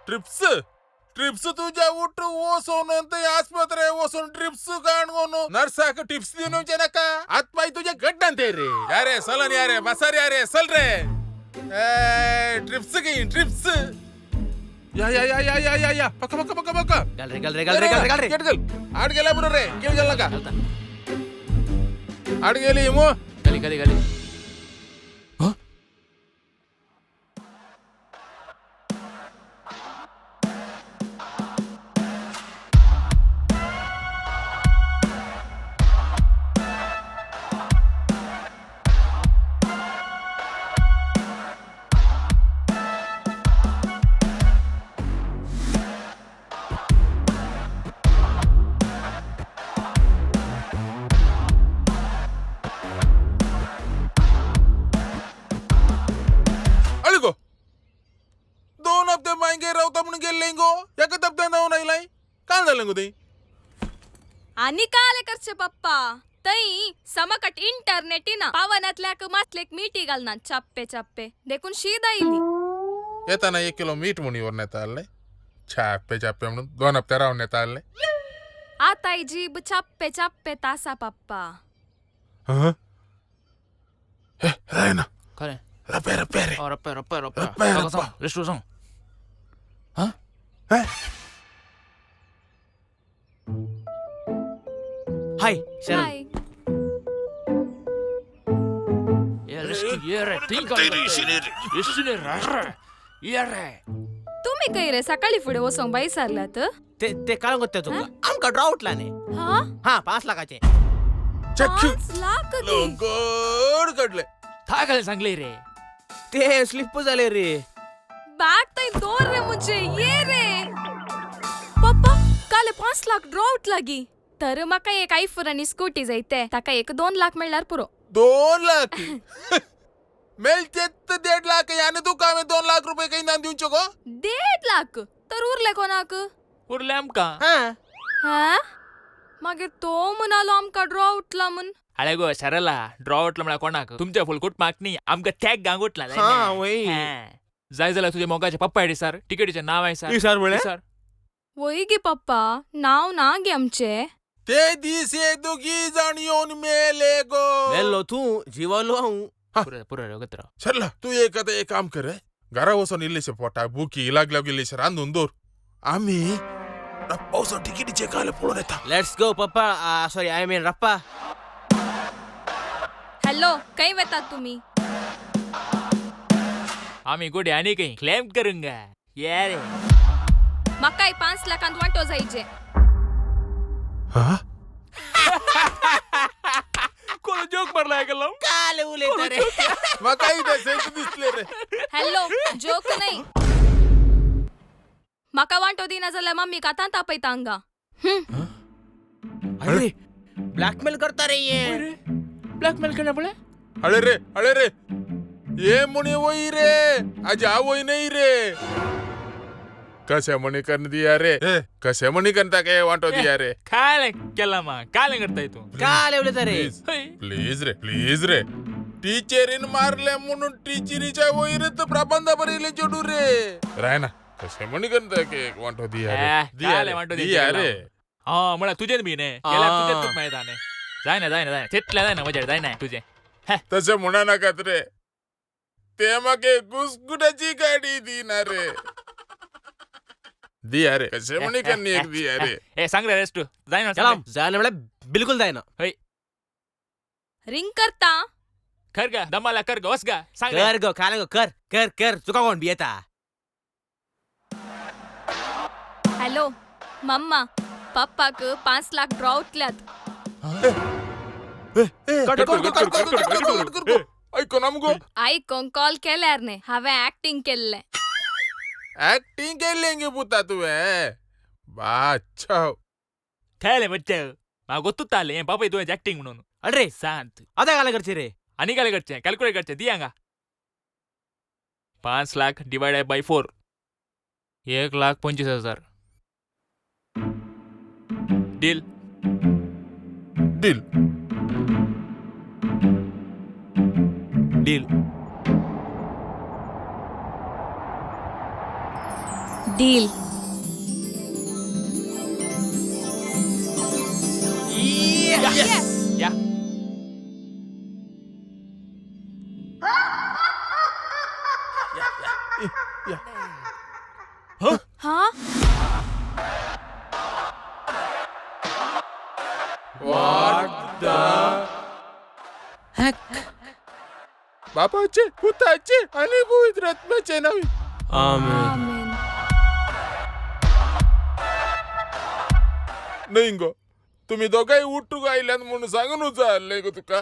ट्रिप्स ट्रिप्स. तुझ्या उठ वचून आस्पत्रे वचून ट्रिप्स काडून नर्साक टिप्स दिवचे नाका. आत्माय तुझ्या गड्डान ते रे. अरे सलन या रे, बसार या रे, चल रे. ट्रिप्स गी ट्रिप्स. या या या या या या या पक्का पक्का पक्का पक्का. गल रे गल रे गल रे गल रे गल रे. गेट गल आड गेला बरो रे, केव गेल नाका. आड गेली मो. गली गली गली. आनी काले करचे पप्पा तई समकट इंटरनेट ना पावनातल्याक मातलेक मिठी घालना चाप्पे चाप्पे देखून शीद आयली. येताना 1 किलो मीठ म्हणून वर नेता आले, चाप्पे चाप्पे म्हणून 2 हप्ते रावन येता आले. आताय जीब चाप्पे चाप्पे तासा पप्पा. ना खरें रप्पे रप्पे रे. रप्पे रप्पे रप्पे रप्पे सांग. हाय शरण. तुम्ही काय रे सकाळी फुडे वचोंक बाई सारलात? ते ते काळूंक वता तुका आमकां ड्रॉ उठला न्ही. हा 5 लाखाचे. 5 लाख गोड काडले. थाकले सांगले रे ते स्लिप जाले रे. बॅग थंय दवर रे मुझे ये रे. पप्पा काल 5 लाख ड्रॉ उठला गी. तर म्हाका एक आयफोन आनी स्कूटी जाय ते ताका एक 2 लाख मेळ्ळ्यार पुरो. 2 लाख मेळचे 1.5 लाख आनी तुका हांवें 2 लाख रुपये खंय ना दिवचे गो? 1.5 लाख तर उरले कोणाक? उरले आमकां. हा मागीर तो म्हणालो आमकां ड्रॉ उठला म्हूण. अळे गो सरला ड्रॉ उठला म्हळ्यार कोणाक? तुमच्या फुल कुटुंबाक न्ही, आमकां त्याग गांग उठला. जाय जाल्यार तुजे मोगाचे पप्पा येडी सर, टिकेटीचें नांव आहे सर. सर म्हळ्यार वय गे पप्पा, नांव ना गे आमचें. ते दीस हे दोगी जाण येवन मेले गो. मेल्लो तूं, जिवलो हांव. पुरो रे वगत राव. सरला तूं एक आतां एक काम कर, घरा वचून इल्लेशे पोटाक बुकी लागल्या इल्लेशे रांदून दवर. आमी पावसा टिकेटीचे काल पळोवन येता. Let's go पप्पा, सॉरी I mean रप्पा. हॅलो खंय वेतात तुमी? आमी गोडे आनी खंय क्लेम करूंगा ये रे. म्हाकाय 5 लाखांत वांटो जायचे. कोण जोक मारला गेलो? काल उलयता रे. म्हाकाय तशेंच दिसलें रे. हॅलो जोक नाही. म्हाका वांटो दिना जाल्यार मम्मीक आतां तापयता हांगा. अरे ब्लॅकमेल करता रे ये. ब्लॅकमेल करना पळे. अळे रे अळे रे ये म्हणे वय रे आज आवय नाही रे. कसे म्हणे करून दिया रे, कसे म्हणे करता काय वांटो दिया रे. काय केला मा काय करताय तू काय उलयता रे? प्लीज रे प्लीज रे, टीचरीन मारले म्हणून टीचरीच्या वयर प्रबंध बरयले चेडू रे. रायना कसे म्हणे करता के वांटो दिया रे, दिया रे दिया रे. हा म्हळ्यार तुजें बी न्ही केल्यार तुजें मेळटा न्ही. जायना जायना जायना तितलें जायना म्हजेर जायना तुजें. तशें म्हणा नाकात रे, ते म्हाका गुसगुटाची गाडी दिना रे. दिया रे कसे म्हणे करणी एक दिया रे. ए सांग रे रेस्ट जायना जायना म्हळ्यार बिलकुल जायना. हय रिंग करता कर गा दमाला कर ग वस गा सांग कर गो काय गो कर कर कर तुका कोण भियेता. हॅलो मम्मा, पप्पाक 5 लाख ड्रॉ उठल्यात. ऐकून मगो आयकोंक कॉल केल्यार न्ही, हांवें ऍक्टिंग केल्लें. ऍक्टिंग केल्लें गे पुता तुवें? बाच्छाव खेळलें बच्चे म्हाका गोत्तूच आलें हें बापाय तुवें ऍक्टिंग म्हणून. अरे शांत आतां कालें करचें रे? आनी कालें करचें कॅल्क्युलेट करचें. दी हांगा 5 lakh divided by 4 1,25,000. Deal deal deal deal. या हा What the heck? बापाचे पुताचे आणि पवित्र आत्म्याचे नावे. आमेन. नाही गो, तुम्ही दोघांय उठूक आयल्यान म्हणून सांगून जाल्लें गो तुका.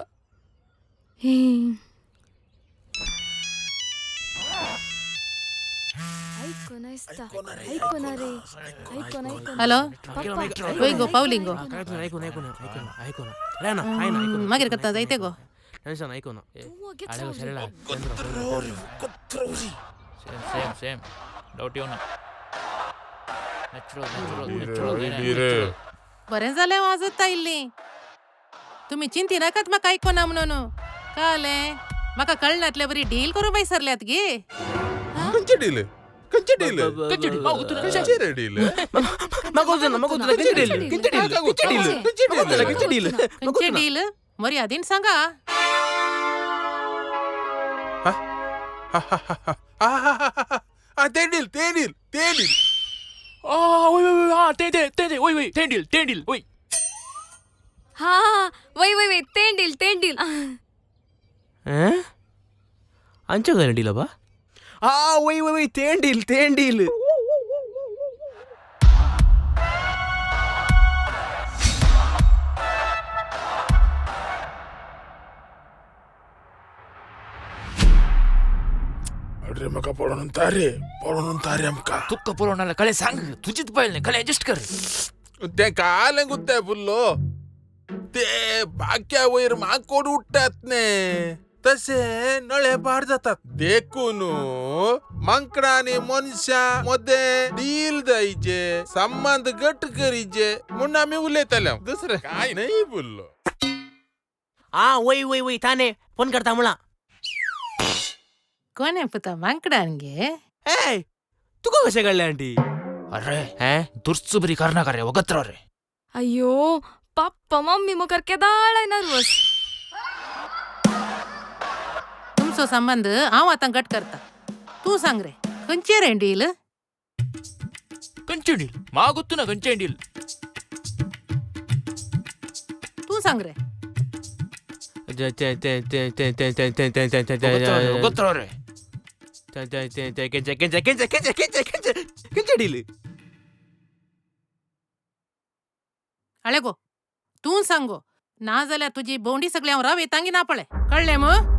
हॅलो वय गो पावली गो. मागीर करता जायते गो. टेन्शन ऐकू ना. सेम सेम डाऊट येऊ ना. Natural natural natural. बरें जालें वाजत आयिल्ली. तुमी चिंती नाकात म्हाका आयकोना म्हणून. कळ्ळें म्हाका कळनातले बरी डील करूं बाय सरल्यात गे. खंयचे डील? खंयचे डील? खंयचे डील? खंयचे डील? खंयचे डील? खंयचे डील? खंयचे डील? मर्यादीन सांगा. ते डील ते डील ते डील. ते ते ते वय वय ते डील ते डील वय. हा वय वय वय ते डील ते डील. आमच्या घरा डील बा. हा वय वय वय ते डील ते डील. अरे म्हाका पळोवन तारे पळोवन तारे आमकां. तुका पळोवन कळे सांग तुजीच पळयलें न्ही कळे एडजस्ट कर. तें कालें गुत्ते फुल्लो ते बाक्या वयर माकोड उडटात न्ही तशें नळे पार जातात. देखून माकडां आनी मनशां मदें डील जायचे संबंद घट करीचे म्हूण आमी उलयताले, दुसरें कांय न्हय फुल्लो. आ वय वय वय ताणे फोन करता म्हणा. कोण आहे पुता माकडान गे? ए तुका कशें कळ्ळें आंटी? अरे हे दुर्सू बरी करनाका रे वगत रे. अय्यो पप्पा मम्मी मुखार केदाळ नर्वस. तुमचो संबंध हांव आतां घट करता. तूं सांग रे खंयचे रे डील? खंयचे डील? म्हाका गोत्तू ना खंयचे डील. तूं सांग रे. डील? अळे गो तूं सांगो ना जाल्यार तुजी बोंडी सगळी हांव राव येतांगी ना पळय. कळ्ळें मग?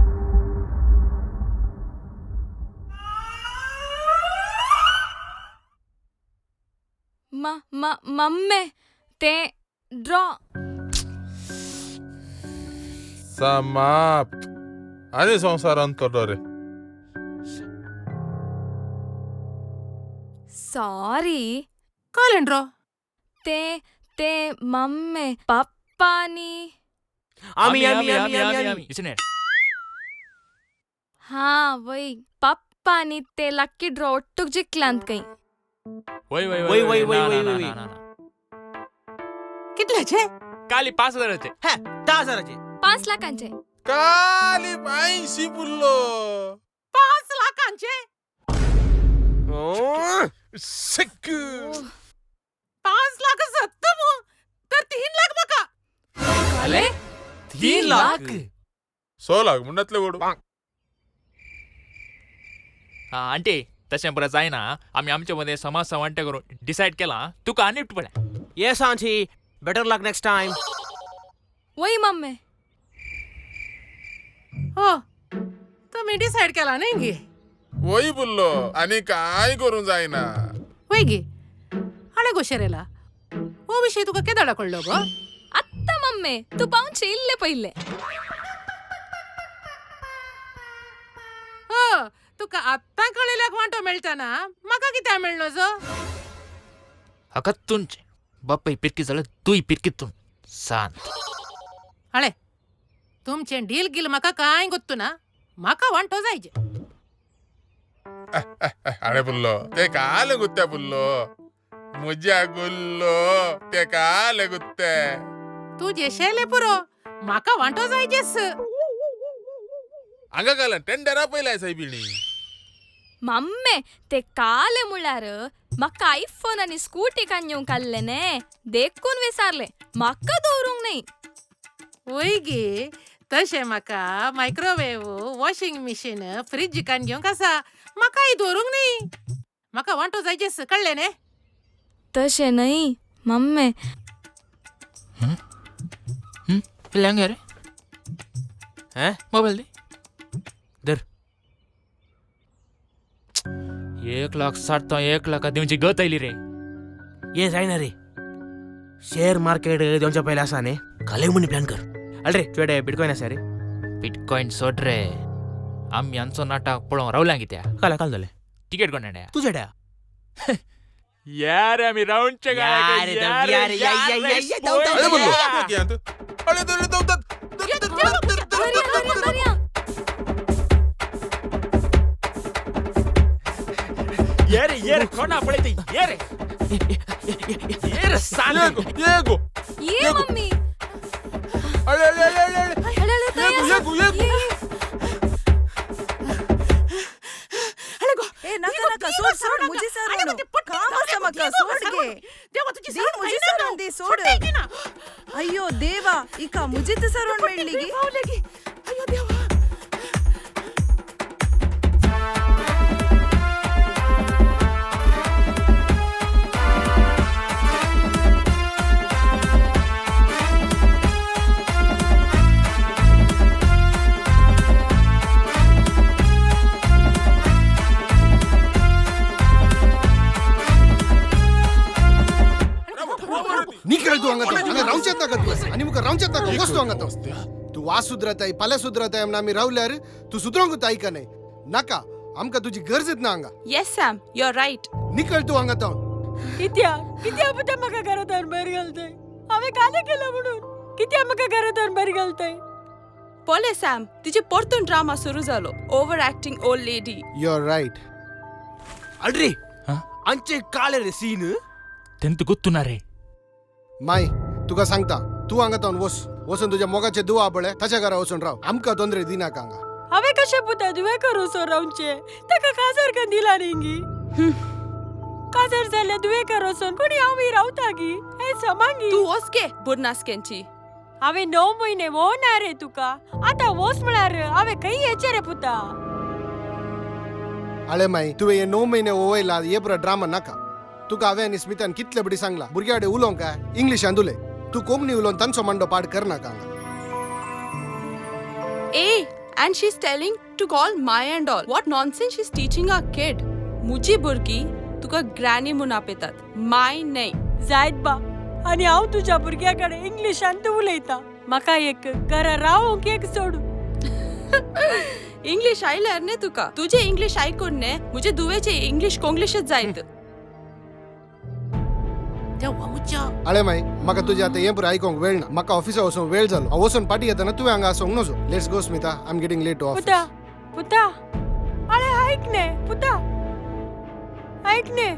म म मम्मे ते ड्रॉ. समाप्त आनी संवसारांत तो रे. सॉरी. कालें ड्रॉ? ते ते मम्मे पप्पानी आमी आमी आमी आमी आमी. हा वय पप्पानी ते लक्की ड्रॉ ಒಟ್ಟುಗ್ जिखलांत खंय. वय वय वय वय वय वय वय. कितल्याचे? काली 5,000चे. हे 10,000चे. 5 लाखांचे. काली 80 पुल्लो. 5 लाखांचे? सिक. 5 लाख सत्त मु तर 3 लाख म्हाका. काले 3 लाख? 100 लाख म्हणटातले वडू. आंटी तशें बरें जायना. आमी आमचे मदें समाज वांटे करून डिसायड केला तुका आनी पळय. Yes aunty, better luck next time. वय मम्मी. हो तुम्ही डिसायड केला न्ही गे? वय पुल्लो आनी काय करूं जायना. वय गे हाणे गो शेरेला हो विशय तुका केदाडा कळ्ळो गो? आत्ता मम्मी तूं पावचे इल्ले पयले. हो तुका आत्तां कळिल्ल्याक वांटो मेळटा ना, म्हाका कित्याक मेळ्ळो जो? हाका तुमचें बापाय पिरकी जाल्यार तूंय पिरकी तूं शांत. हाळे तुमचें डील गिल म्हाका कांय गोत्तू ना, म्हाका वांटो जायचे. अरे पुल्लो ते काल गुत्ते पुल्लो मुज्या गुल्लो ते काल गुत्ते. तुजे शेले पुरो, म्हाका वांटो जायचेस. हांगा घाल टेंडरा पयलाय सायबिणी. मम्मे ते काले म्हळ्यार म्हाका आयफोन आनी स्कूटी काडून काडले ने देखून विसारले, म्हाका दवरूंक न्ही. वय गे तशें म्हाका मायक्रोवेव, वॉशिंग मशीन, फ्रीज कान घेवंक आसा, म्हाकाय दवरूंक न्ही. म्हाका वांटो जायचेस कळ्ळें न्ही? तशें न्हय मम्मे. रे मोबायल दी. धर 1 लाख 60 1 लाख दिवची गत आयली रे. ये जायना रे, शेअर मार्केट देवच्या पयले आसा न्ही, काले म्हणी प्लॅन कर. अरे चेडे बिटकॉयन आसा रे? बिटकॉयन सोड रे, आमी आमचो नाटक पळोवंक रावल्या कित्या? काल काल जालें तिकेट कोण हाडल्या? तूं चेड्या. यार आमी रावंडचे यार यार यार. अरे पुल्लो येरे येरे कोणा पळयते येरे येरे साले येगो ये मम्मी. अरे अरे अरे अरे येगो येगो. ए नका नका सोड सोड मुझे सर काम आसा म्हाका सोड गे. दी मुझे सर दी सोड. अय्यो देवा इका मुझे सर मेळ्ळी गी. अय्यो देवा. निकळ तू हांगा हांगा रावचेंच नाका तूं आनी मुखार रावचेंच नाका. वच तूं हांगा तूं वास सुदरताय पाल्या सुदरताय म्हण आमी रावल्यार तूं सुदरोंक आयक न्हय. नाका आमकां तुजी गरजच ना हांगा. Yes Sam, you are right. निकळ तूं हांगा तावन. कित्याक कित्याक पुता म्हाका घरांत भायर घालतय? हांवें कालें केलां म्हणून कित्याक म्हाका घरांत भायर घालतय? पळय सॅम, तिचे परतून ड्रामा सुरू जालो. Over acting old lady. You are right. अरे आमचे काले रे सीन तेंत गोत्तुना रे. माय तुका सांगता तूं हांगा तावन वच, वचून तुज्या मोगाचे दुवा पळय ताच्या घरा वचून राव. आमकां तोंदरे दिनाका हांगा. हांवें कशें पुता तुवें करूं रावचें? ताका काजार का दिला न्ही गी? काजार जाल्यार तुवें करोसोन कोणी हांव रावता गी? हें समांगी तूं वच गे बुरनासकेंची. हांवें 9 म्हयने वो ना रे तुका, आतां वच म्हळ्यार हांवें खंय येचें रे पुता? अळे माई तुवें हे 9 म्हयने वयला हे पुरो ड्रामा नाका. तुका हांवें आनी स्मितान कितले बडी सांगला भुरग्या कडेन उलोवंक काय इंग्लिशान उलय. तूं कोंकणी उलोवन तांचो मांडो पाड करनाका हांगा. ए and she's telling to call my and all. What nonsense she's teaching our kid. मुजी बुरगी तुका ग्रॅनी म्हूण आपयतात, माय न्हय. जायत बा, आनी हांव तुज्या भुरग्या कडेन इंग्लिशान तूं उलयता. म्हाका एक घरा रावंक एक सोडू. इंग्लीश आयल्यार न्ही तुका, तुजें इंग्लीश आयकून न्ही म्हजे धुवेचें इंग्लीश कोंग्लिशच जायत. अळे माई, म्हाका तुजें आतां हें पुरो आयकोंक वेळ ना. म्हाका ऑफिसा वचूंक वेळ जालो. हांव वचून पाटी येतना तुवें हांगा आसूंक नजो. Let's go Smita, I am getting late to office. पुता, पुता, अळे आयक न्ही पुता, आयक न्ही.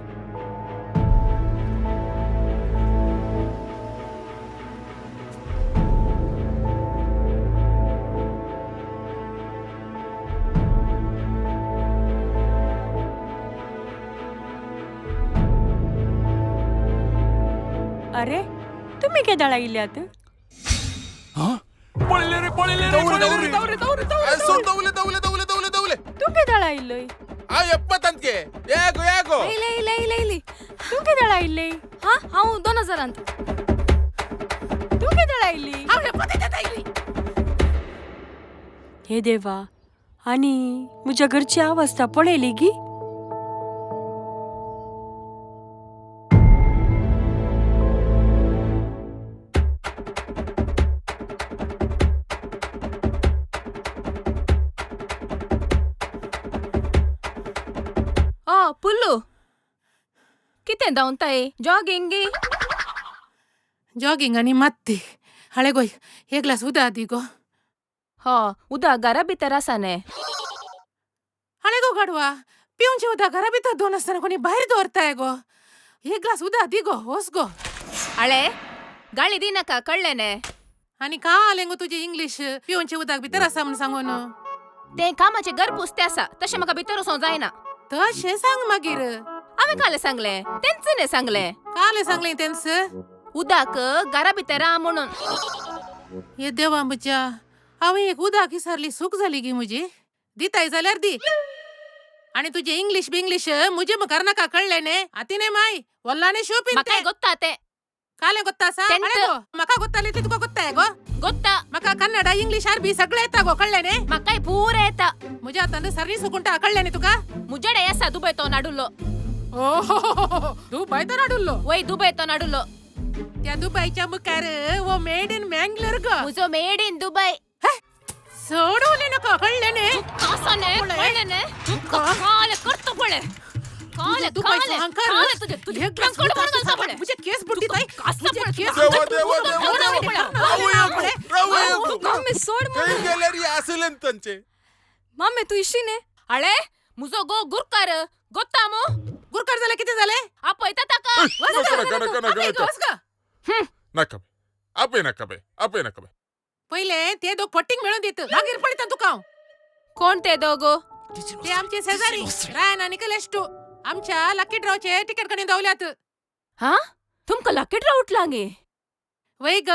अरे तुम्ही केदाळ आयिल्ल्यात? पळयले रे, पळयले रे, दवरे दवरे दवरे दवले दवले दवले दवले दवले. तूं केदाळ आयिल्लोय? हांव एप्पतांतके येगो येगो. येयले येयले येयले येयली. तूं केदाळ आयिल्ले? हा, हांव 2000. तूं केदाळ आयिल्ली? हांव एप्पतांत आयली. हे देवा, आनी म्हज्या घरची अवस्था पळयली गी? पुल्लू, कितें धांवताय? जॉगिंग गी? जॉगिंग आनी मात्ती. हाळे गोय, एक ग्लास उदक दी गो. हो, उदक घरा भितर आसा न्ही. हाळे गो गाडवा, पिवचें उदक घरा भितर दवर नासतना कोणी भायर दवरताय गो. एक ग्लास उदक दी गो, वच गो. हाळे गाळी दी नाका, कळ्ळें न्ही? आनी कालें गो तुजें इंग्लीश पिवचें उदक भितर आसा म्हूण सांगून. तें कामाचें घर पुसतें आसा, तशें म्हाका भितर वचोंक जायना. तशें सांग मागीर. हांवें कालें सांगलें, तेंच न्ही सांगलें. कालें सांगलें तेंच? उदक घरा भितर आहा म्हणून. हे देवा म्हज्या, हांवें एक उदक विसरली, सूक जाली गी म्हजी. दिताय जाल्यार दी. आनी तुजें इंग्लीश बिंग्लीश म्हजे मुखार नाका, कळ्ळें न्ही? आती न्ही माय, वल्लाने शो पिंते. म्हाकाय गोत्ता तें. कालें गोत्ता आसा? म्हाका गोत्तालें तें तुका गोत्ताय गो? गोत्ता. म्हाका कन्नडा, इंग्लीश, अरबी सगळें येता गो, कळ्ळें न्ही? म्हाकाय पुरें येता. म्हज्या हातान सरणी सुकुंटा, कळ्ळें न्ही तुका? मुजेडे आसा दुबय तो नाडुल्लो. ओहो, दुबय तो नाडुल्लो? वय, दुबय तो नाडुल्लो. त्या दुबयच्या मुखार वो मेड इन मँगलोर गो. मुजो मेड इन दुबय. सोडवलें नको, कळ्ळें न्ही? आसा न्ही, कळ्ळें न्ही? कालें करता पळय. मामे तू इशी न्ही? अळे मुजो गो गुरकार गोत्ता मू. गुरकार जालें कितें जालें? आपयता ताका. नाका आपय नाका बाय, आपय नाका बाय. पयलें ते दोग पट्टीक मेळून दित, मागीर पळयता तुका हांव. कोण ते दोग? ते आमचे शेजारी रायन आनी कलेस्टू. आमच्या लकी ड्रॉचे तिकेट कणी दवल्यात. हा, तुमकां लकी ड्रॉ उठला गे? वय ग,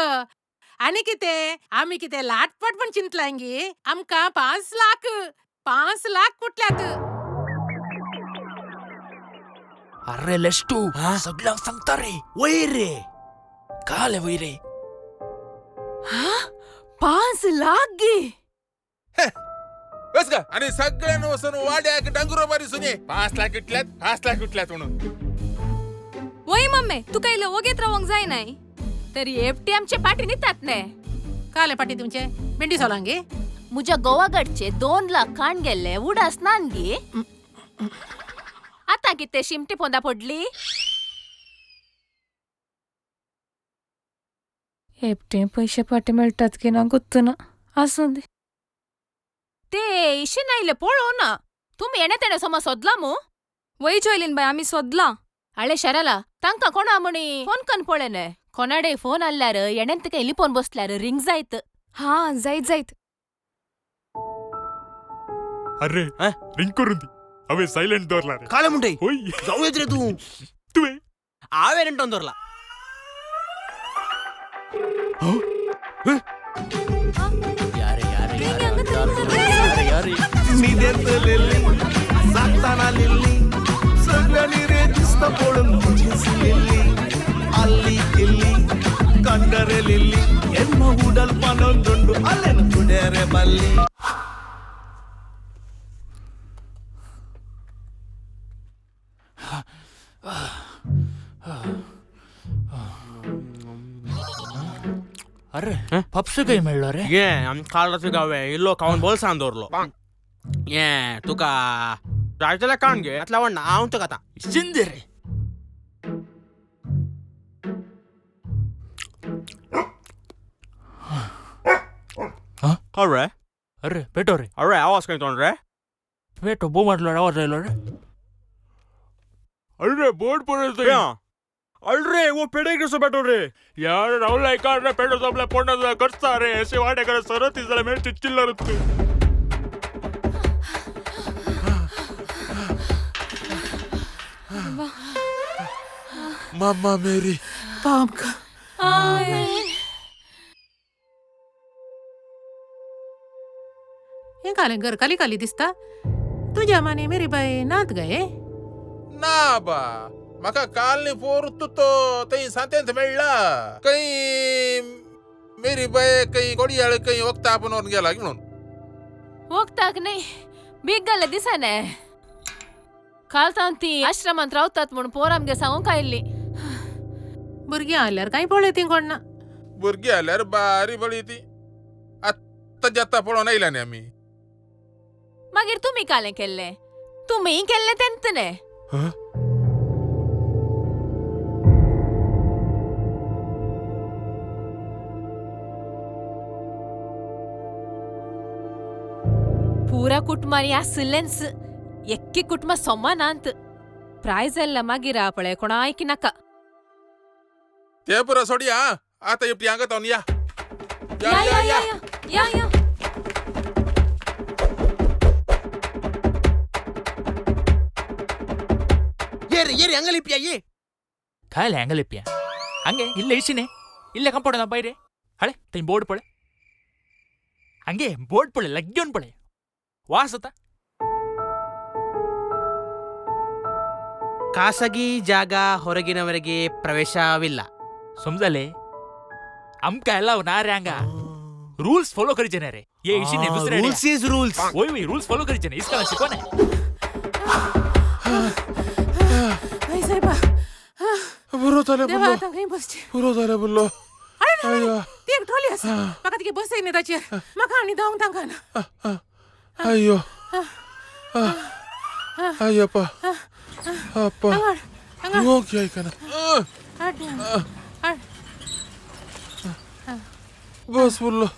आनी कितें आमी कितें लाटपट पण चिंतलां गे. आमकां 5 लाख 5 लाख कुटल्यात. अरे लेस्टू, सगळ्यांक सांगता रे. वय रे, काले वय रे. हा, 5 लाख गे? बस का आणि सगळ्यांना वचून वाड्याक डांगुरो बारी सुने 5 लाख उठल्यात, 5 लाख उठल्यात म्हणून. वय मम्मी, तुका इल्लो वगेत रावंक जाय नाय. तरी एकटी आमचे पाटी नितात न्ही. काले पाटी तुमचे भेंडी सोलांगे? मुज्या गोवागडचे 2 लाख काण गेल्ले उडास नान गे. आतां कितें शिमटी पोंदा पडली? एकटे पैसे पाटी मेळटात की ना गुत्तना आसूं दी. ते इशेन आयले पळोवना. तुमी येणे तेणे सोमा सोदला मू? वय जोयलीन बाय, आमी सोदला. आळे शराला, तांकां कोणा म्हणी फोन कन पळयने. कोणाडे फोन आल्यार येणेन तुका एलिपोन बसल्यार रिंग जायत. हा, जायत जायत. अरे रिंग करून दी. अवे सायलेंट दवरला रे. काले म्हणटे? होय. जाऊ येत रे तू. तुवें? हांवें रिंगटोन दवरला. ಅಲ್ಲಿ ಇಲ್ಲಿ ಕಂಡರೆಲಿಲ್ಲಿ ಎನ್ನ ಉಡಲ್ ಪನೊಂದುಂಡು ಅಲ್ಲೆನ ಕುಡೆರೆ ಬಲ್ಲಿ. अरे पप्स काही मेळ्ळो रे? ये आम काल रात्री गावे इल्लो खावन बोलसान दवरलो. ये तुका जाय जाल्यार काण घे, आतल्या आवडना हांव तुका आतां शिंदे रे. अरे अरे पेटो रे. अरे आवाज खंय तोंड रे? पेटो बो मारलो आवाज आयलो रे. अरे बोर्ड पडत. अरे वो पेडे कसो पेटो रे यार राहुल ऐका पेटो आपल्या पोटाचा करता रे असे वाटे करत सरत झालं मेरे चिल्लर. मामा मेरी पाम का हे कालें घर खाली खाली दिसता. तुझ्या माने मेरी बाई नात गए ना बा. म्हाका काल न्ही पोरत तो थंय सांतेंत मेळ्ळा. खंय मेरी बाय खंय कोडयाळ खंय वखदां आपूण व्हरून गेला म्हणून. वखदाक न्ही बीग घाल्लें दिसना. काल तावन ती आश्रमांत रावतात म्हूण पोर आमगे सांगूंक आयिल्ली. भुरगीं आल्यार कांय पळयती कोण ना. भुरगीं आल्यार बारी पळयती. आत्तां जाता पळोवन आयल्या न्ही आमी. मागीर तुमी कालें केल्लें? तुमी केल्लें तेंत न्ही. पुरा कुटुंबांनी आशिल्लेंच एक्की कुटुंबा सोमानांत प्राय जाल्ल्या मागीर पळय कोणायकी नाका. ते पुरा सोडया आतां एकटी हांगा तावन या या या या या या. ये रे ये रे हांगा लिपया ये. काय हांगा लिपया? हांगे इल्ले इशिने इल्ले कंपाउंड ना रे हळे थंय बोर्ड पळय. हांगे बोर्ड पळय लग्गेवन पळय वास आता. ಖಾಸಗಿ ಜಾಗ ಹೊರಗಿನವರಿಗೆ ಪ್ರವೇಶವಿಲ್ಲ. ಸಮಜಲೆ आमका अलाव ना रे हांगा. रूल्स फॉलो करचे ना रे. ये इशिने दुसरे रूल्स is rules. वय वय रूल्स फॉलो करचे ना. इसका शिको ना. आई साहेबा पुरो जालें देवा आतां खंय बसचें? पुरो जालें बुल्लो. अरे ती एक ट्रॉली आसा म्हाका तिगे बसय न्ही ताचेर. म्हाका आनी धांवंक तांकां ना. अय्यो अय्यप्पा अप्पा ओके ऐकना. बस बुल्लो.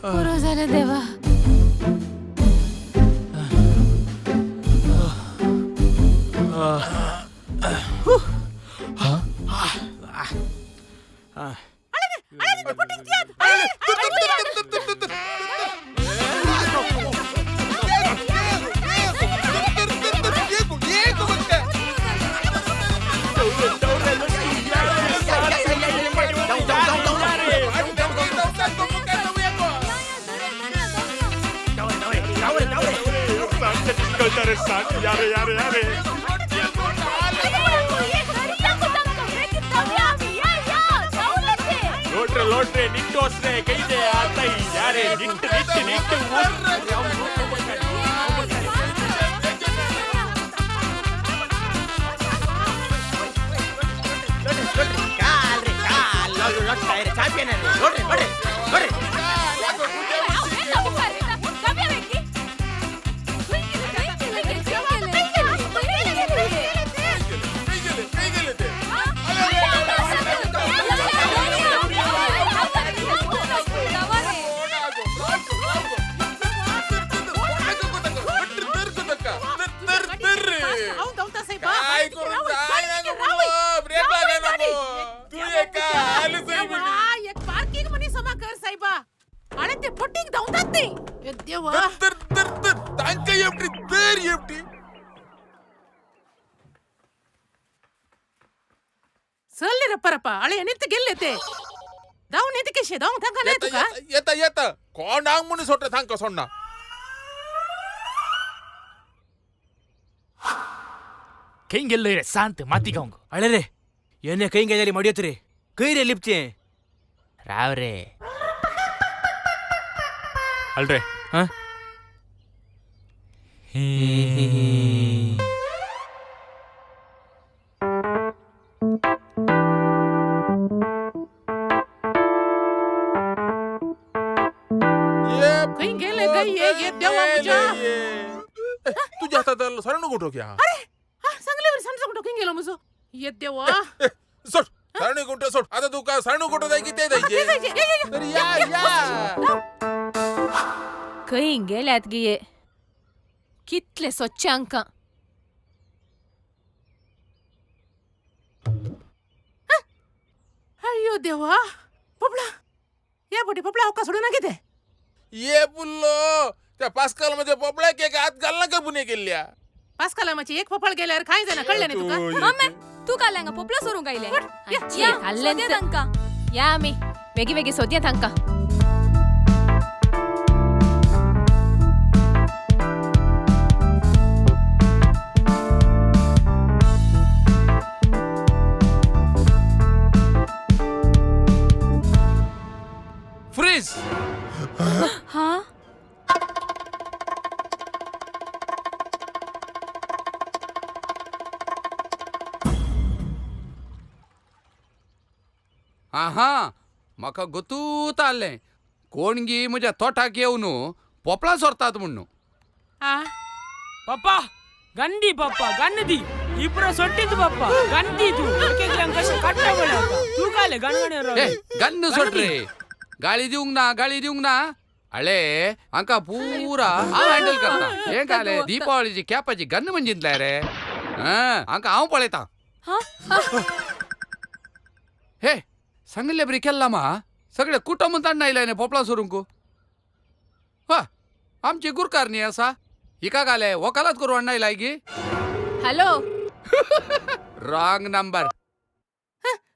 पुरो जालें देवा. यारे यारे यारे लोट्रे लोट्रे निट्टोस्रे ಕೈದೆ ಆತೈ ಯಾರೆ ನಿಟ್ಟು ನಿಟ್ಟು ನಿಟ್ಟು. ಕಾಲ್ರಿ ಕಾಲ್ ಲೊಟ್ಟಾಯ್ರೆ ಚಾಂಪಿಯನ್ ನೋಡ್ರಿ ನೋಡ್ರಿ ನೋಡ್ರಿ. येता येता कोणाक म्हणून सोडटा तांकां सोडना. खंय गेल्लो रे शांत माती खावंक. अळे रे येने खंय गेली मडयत रे खंय रे लिपचें राव रे. अल रे. हा खंय गेले गई ये देवा म्हज्या. तुज्या हातांत सरण गुंठो घ्या. अरे सांगले बरे सणचो गुंठो खंय गेलो म्हजो. ये देवा सोड सरण गुंठो सोड. आता तुका सरण गुंठो जाय की ते जायचे. या या खंय गेल्यात गे कितले स्वच्छ आंकां. अय्यो देवा पोपळा या बोटी पोपळा हांव सोडू ना कितें. ये पुल्लो त्या पास्कल मध्ये पोपळ्याक एक हात घालना का पुणे केल्ल्या. पास्कलामाची एक पोपळ गेल्यार काय जायना कळलें न्ही तुका. मम्मी तू काल हांगा पोपळा सोरूंक आयलें. या तांकां या आमी वेगी वेगी सोदया तांकां. फ्रीज. हा आहा म्हाका गोतूत आसलें कोणगी म्हज्या तोटाक येवन पोपळां सोरतात म्हणून. पप्पा गंदी पप्पा गंदी इपरा सोट्टीत पप्पा गंदी तू एकेकल्यांक कशें काडटा पळय तूं काले गणगणे गन्न सोड रे. गाळी दिवंक ना गाळी दिवंक ना. अळे हांका पुरा हांव हँडल करता. हें काले दीपावळीची कॅपाची गन्न म्हणजे रे. हांका हांव पळयता. हे सांगिल्ले बरी केल्ला मा सगळे कुटुंब तांडा आयले पोपळां सोरूंक. हा आमची गुरकार न्ही आसा हिका घाले वकालात करून हाडून आयलाय गी. Hello wrong number.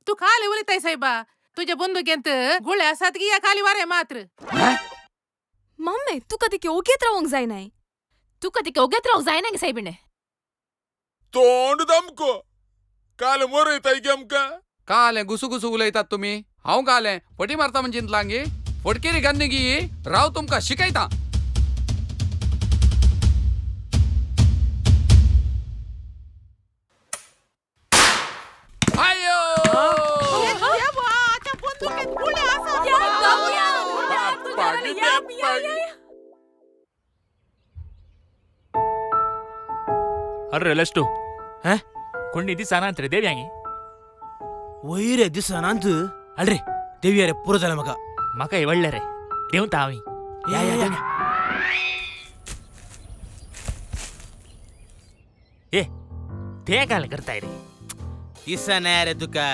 तूं काले उलयताय सायबा. तुझ्या बंदुकेंत गुळे आसात की या खाली वारे मात्र. मम्मी तुका तिके ओगेत रावंक जायनाय. तुका तिके ओगेत रावंक जायना गे सायबिणे. तोंड दमको काल मोरयताय गे आमकां. कालें गुसू गुसू उलयतात तुमी. हांव कालें फटी मारता म्हणजे चिंतलां गे. फटकेरी गन्न गी राव तुमकां शिकयता. अरे लस्टू कोणी दिसना रे देव्यांगी. वयर दिसनांत अरे देवी अरे पुरो जालें म्हाका. म्हाका व्हडलें रे देंवता हांव. या या ए ते काय करताय रे. दिसना रे तुका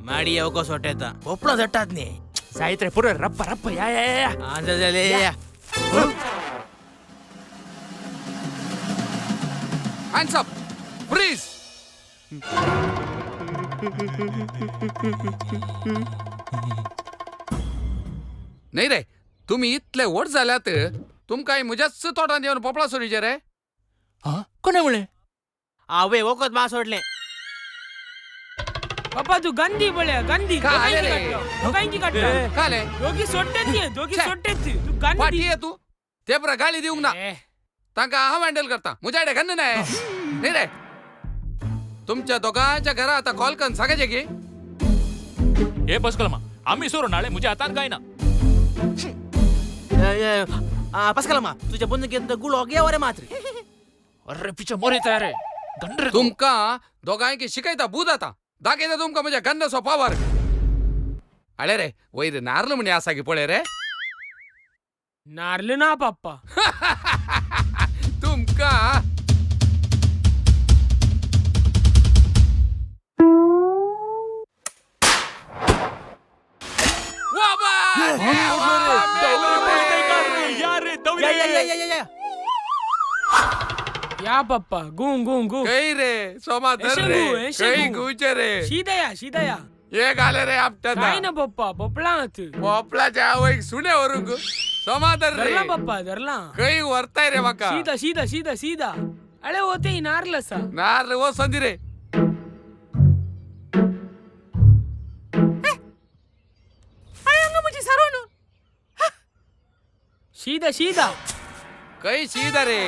माडी येवको सोटेता पोपळा सोडटात न्ही. जायत रे पुरो रप्पा रप्पा या या या जाले या. Hands up! Freeze! नाही रे तुम्ही इतले व्हड जाल्यात तुमकां म्हज्याच तोटांत येवन पोपळां सोरीचे रे. कोणें म्हणलें? हांवें वखद मा सोडलें. पप्पा तू गंदी पळय गंदी. काडटा दोगी सोडटेत दोगी सोडटेत तू गंदी फाटी ये तू ते परा गाळी दिवंक ना. तांकां हांव हँडल करता. म्हज्या कडेन गन्न नाय न्ही रे. तुमच्या दोगांच्या घरा आतां कॉल करून सांगायचें की. हे पास्कल आमी सोडून हाडलें म्हज्या हातान काय ना. पास्कल तुज्या बंदुकेंत गुळो घेव रे मात्र. अरे पिच्या मोरेता रे गंड रे. तुमकां दोगांयकी शिकयता बूद आतां दाखयता तुमकां म्हज्या गन्नाचो पावर. अळे रे वयर नार्ल म्हणी आसा की पळय रे. नार्ल ना पप्पा. तुमकां या पप्पा गू गू गू. कई रे सोमा धर रे कई गुचे रे. सीधा या सीधा या. ये घाले रे आपटा काय ना पप्पा पोपळात पोपळाच्या आवयक सुणे व्हरूंक सोमा धर रे. धरला पप्पा धरला. कई व्हरताय रे म्हाका. सीधा सीधा सीधा सीधा. अरे वो ते नारल आसा. नारल वो संदी रे. अरे हांगा म्हजी सरोन. सीधा सीधा. ಕೈ ಸೀದರೆ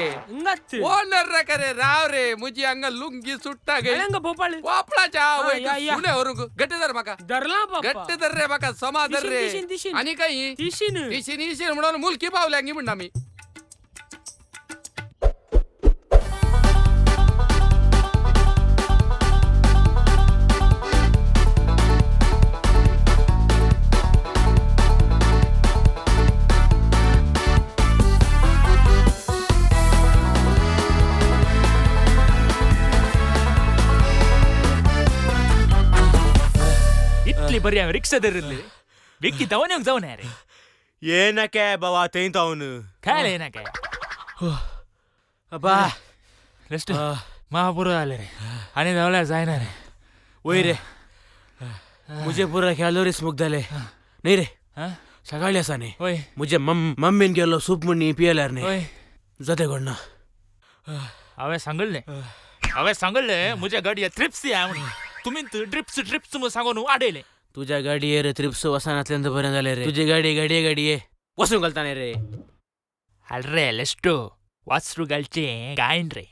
ಓನರ್ ಕರೆ ರಾವ್ ರೇ ಮುಜಿ ಹಂಗ ಲುಂಗಿ ಸುಟ್ಟ ಗೈ ಪೋಪಳಾ ಚಾ ಸುನೆ ಹೊರಗು ಗಟ್ಟಿದಾರ ಮಕ ಗಟ್ಟಿದಾರ ಮಕ ಸಮಾಧಾರ ರೇ आणि काही तिशीन तिशीन इशीन म्हणून मुलकी पावले अंगी म्हणा मी ಬರೀ ಅವ ರಿಕ್ಷಾದರಲ್ಲಿ ಬೆಕ್ಕಿ ತವನೇ ಹೋಗಿ ರೆ ಏನಕ್ಕೆ ಬಾವಾ ತೇಂತ ಅವನು ಖಾಲಿ ಏನಕ್ಕೆ ಅಬ್ಬಾ ನೆಕ್ಸ್ಟ್ ಮಹಾಪುರ ಅಲ್ಲ रे आणि धावला जायना रे वय रे मुझे पूरा ख्याल स्मोक जाले नाही रे सकाळी आसा न्ही वय मुझे मम्मीन गेलो सूप म्हण पियल्यार न्ही वय जाते कोण ना हांवें सांगल्लें हांवें सांगल्लें म्हज्या गाडये ट्रिप्स या म्हणून तुमी ट्रिप्स ट्रिप्स म्हूण सांगून आडयलें तुझ्या गाडये रे त्रिप्स वसनातल्यान बरें जालें रे तुजी गाडी गाडये गाडये वचूंक घालता न्ही रे अरे लेस्टो वासरू घालचें गायन रे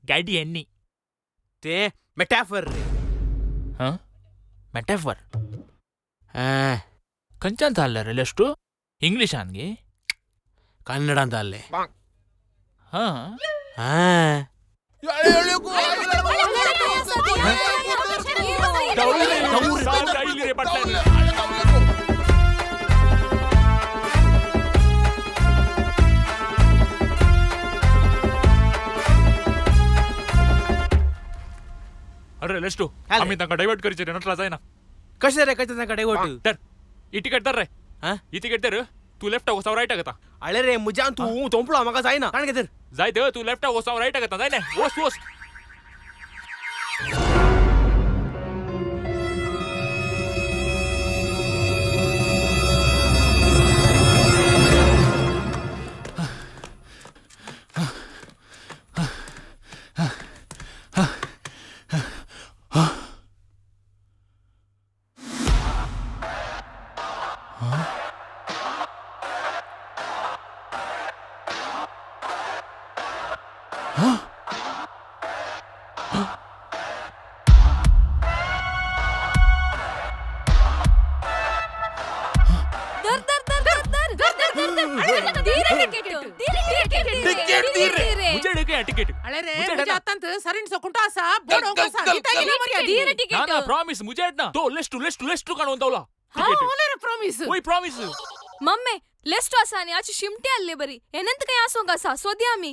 गाडी न्ही ते मेटाफर रे हां मेटाफर खंयच्यान जाल्लें रे लेस्टो इंग्लिशान गे कन्नडान जाल्लें हां हां अरे लेस्टो आम्ही तांकां डायवर्ट करचे रे नटला जायना कशें रे कशें तांकां डायवर्ट तर ही तिकेट धर रे ही तिकेट धर तू लेफ्टाक वचो रायटाक येता अळे रे म्हज्यान तूं तोंपलो म्हाका जायना काण घेतर जाय तर तू लेफ्टाक वचो रायटाक येता जायना वच वच ಪ್ರಾಮಿಸ್ ಮುಜೆ ಅಡ್ನ ತೋ ಲೆಸ್ಟು ಲೆಸ್ಟು ಲೆಸ್ಟು ಕಾಣುವಂತವಲ್ಲ ಪ್ರಾಮಿಸ್ ಓಯ್ ಪ್ರಾಮಿಸ್ ಮಮ್ಮೆ ಲೆಸ್ಟು ಆಸಾನಿ ಆಚೆ ಶಿಮ್ಟೆ ಅಲ್ಲೇ ಬರಿ ಏನಂತ ಕೈ ಆಸೋಂಗ ಆಸಾ ಸೋದ್ಯ ಆಮಿ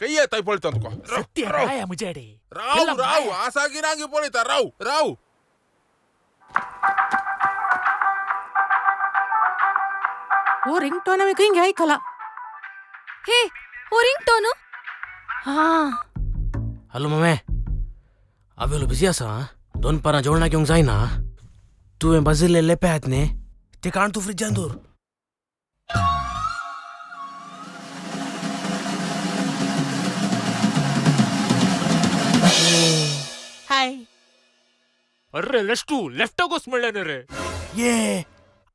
ಕೈಯ ತೈ ಪೊಳಿತ ಅಂದ್ಕೋ ಸತ್ಯ ರಾಯ ಮುಜೆಡೆ ರಾವ್ ರಾವ್ ಆಸಾಗಿರಾಗಿ ಪೊಳಿತ ರಾವ್ ರಾವ್ ಓ ರಿಂಗ್ ಟೋನ್ ಅವೆ ಹಿಂಗೆ ಆಯ್ಕಲ್ಲ ಹೇ ಓ ರಿಂಗ್ ಟೋನು ಹಾ हॅलो मम्मी अवेलो बिजी आसा दोनपारां जेवणाक येवंक जायना तुवें भाजिल्ले लेपे आहात न्ही ते काण तूं फ्रिजान दवर हाय अरे लेफ्ट लेफ्टाक वच म्हणलें न्ही रे ये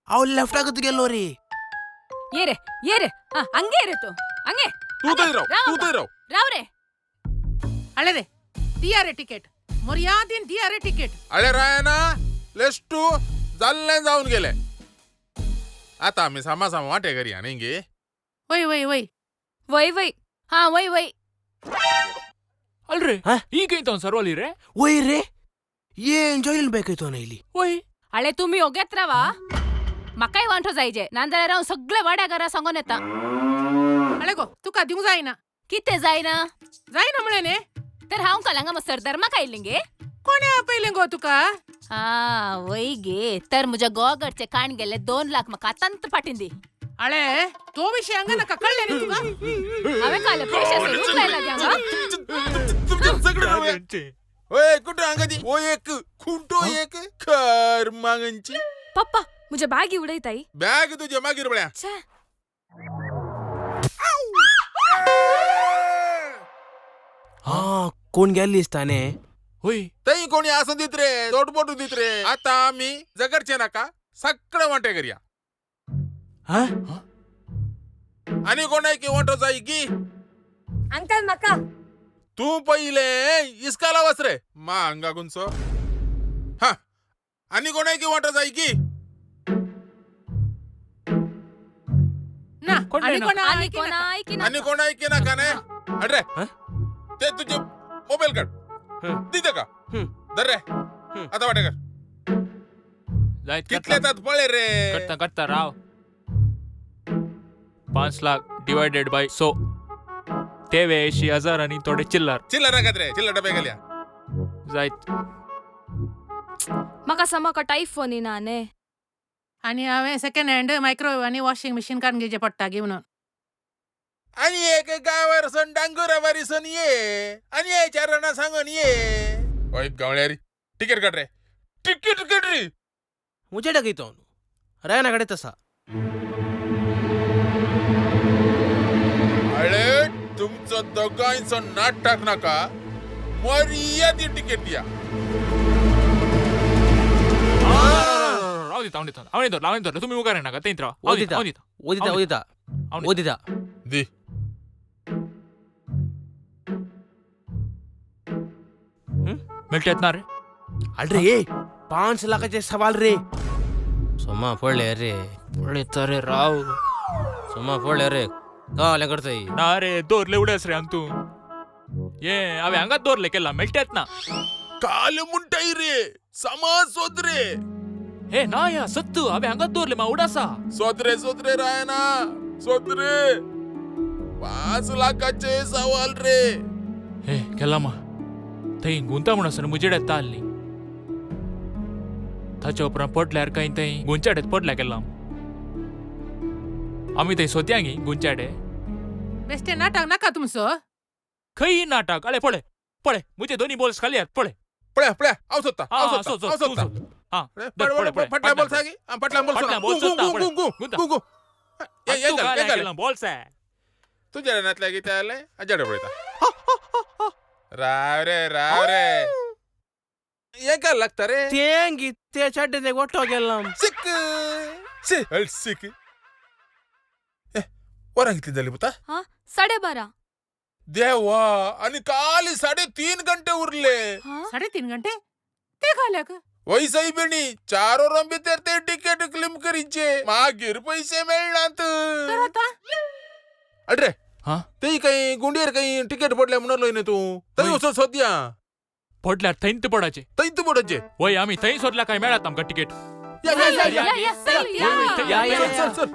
हांव लेफ्टाकूच गेलो रे ये रे ये रे ಹಂಗೆ ಇರು ತೂ ಹಂಗೆ तू थंय राव तू थंय राव राव रे ಅಳೆ रे दिया रे टिकेट मर्यादीन दिया रे टिकेट अळे रायना लेस्टू जाल्लें जावन गेलें आतां आमी सामा सामा वांटे करया न्ही गे वय वय वय वय वय हा वय वय ಅಲ್ರಿ ಈಗ ಇಂತ ಸರ್ವಲಿ ರೇ ವೈ ರೇ ಏನ್ ಜಾಯಿನ್ ಬೇಕಾಯ್ತು ಇಲ್ಲಿ वय ಅಳೆ तुम्ही ओगेत रावा म्हाकाय वांठो जायजे नाजाल्यार हांव सगळे वाड्या घरा सांगून येता अळे गो तुका दिवंक जायना कितें जायना जायना म्हळें न्ही तर हांव काल हांगा सरदार म्हाका आयलें गे कोणें आपयलें गो तुका हा वय गे तर म्हज्या गोवागडचे काण गेले 2 लाख म्हाका आतांत फाटीं दी अळे तो विशय हांगा नाका कळ्ळें न्ही तुका हांवें काल पयशे सोदूंक लायला गे हांगा ओय कुठं हांगा दी ओ एक खुंटो एक खर मागंची पप्पा मुझे बॅग उडयताई बॅग तुझे मागीर पळया हा कोण गेल्ली दिसता न्ही होय थंय कोणी आसूं दीत रे दोट बोटू दीत रे आतां आमी झगडचे नाका सगळे वांटे करया. आनी कोणाय वांटो जाय की? अंकल म्हाका. तूं पयले इस्काला वच रे मा हांगा गुंचो. हा आनी कोणाय वांटो जाय की? ना आनी कोणाय की नाका न्ही? अरे ते तुजे मोबाईल काड दी तेका धर रे. आतां वांटे कर. कितले येतात पळय रे. करता करता राव. 5 लाख डिवायडेड बाय 100 83,000 आणि थोडे चिल्लर. चिल्लर नाकात रे, चिल्लर डबे घालया. जायत. म्हाका सामको टायफोन येना न्ही. आनी हांवें सेकंड हँड मायक्रोवेव आनी वॉशिंग मशीन काडून घेवचें पडटा गी म्हणून. आनी एक गांवार सन डांगुरा वारी सन ये आनी हे 4 जाणां सांगून ये. हय गावळ्यारी तिकेट काड रे, तिकेट काड रे. मुझे डगयतो रायना कडेन तसा. अळे तुमचो दोगांयचो नाटक नाका, मर्यादी तिकेट दिया. हांव दिता हांव दिता हांवें धरलो हांवें धरलो. तुमी मुखार येनाका थंयत राव. हांव दिता हांव दिता ओदिता ओदिता ओदिता दी. मेळटात ना रे? अरे 5 लाखाचे सवाल रे. सोमा पडले रे, पळयता रे राव. सोमा पडले रे. काले करतय ना रे, दवरले उडस रे अंतू. ये हांवें हांगाच दवरले केला मेळटात ना. काल म्हणटाय रे समा सोद रे. हे ना या सत्तू हांवें हांगाच दवरले मा उडासा. सोद रे सोद रे रायना सोद रे. 5 लाखाचे सवाल रे. हे केला मा थंय गुंता म्हण आसना मुजेड्यात ताल्ली. ताच्या उपरांत पडल्यार कांय थंय गुंचाड्यात पडल्या केला. आमी थंय सोदया गी गुंचाडे. बेस्टे नाटक नाका तुमचो. खंय नाटक? अळे पळय पळय मुजे दोनी बोल्स खाली आहात पळय पळय पळय. हांव सोदता हांव सोदता हांव सोदता. हां पळय पटल्या बोल्स गी. पटल्या बोल्स गु गु गु गु. बोल्स तुज्या नातल्या कितें जालें हाज्याडे पळयता. राव रे राव रे, हें काय लागता रे? तें गी ते चाड्डे ते गोठो गेला. सिक सी सिक. वरां कितली जाली पुता? 12:30. देवा, आनी काल 3.5 घंटे उरले. 3.5 घंटे ते खाल्याक वय सायबिणी 4 वरां भितर ते टिकेट क्लेम करीचे, मागीर पयशे मेळनात. तर आतां अरे ते काही गुंडियर काही तिकेट पडल्या म्हणून न्ही तूं थंय वचून सोदया. पडल्यार थंयच पडाचे थंयच पडाचे. वय आमी थंय सोदल्या काय मेळत आमकां तिकेट. या या या या चल चल.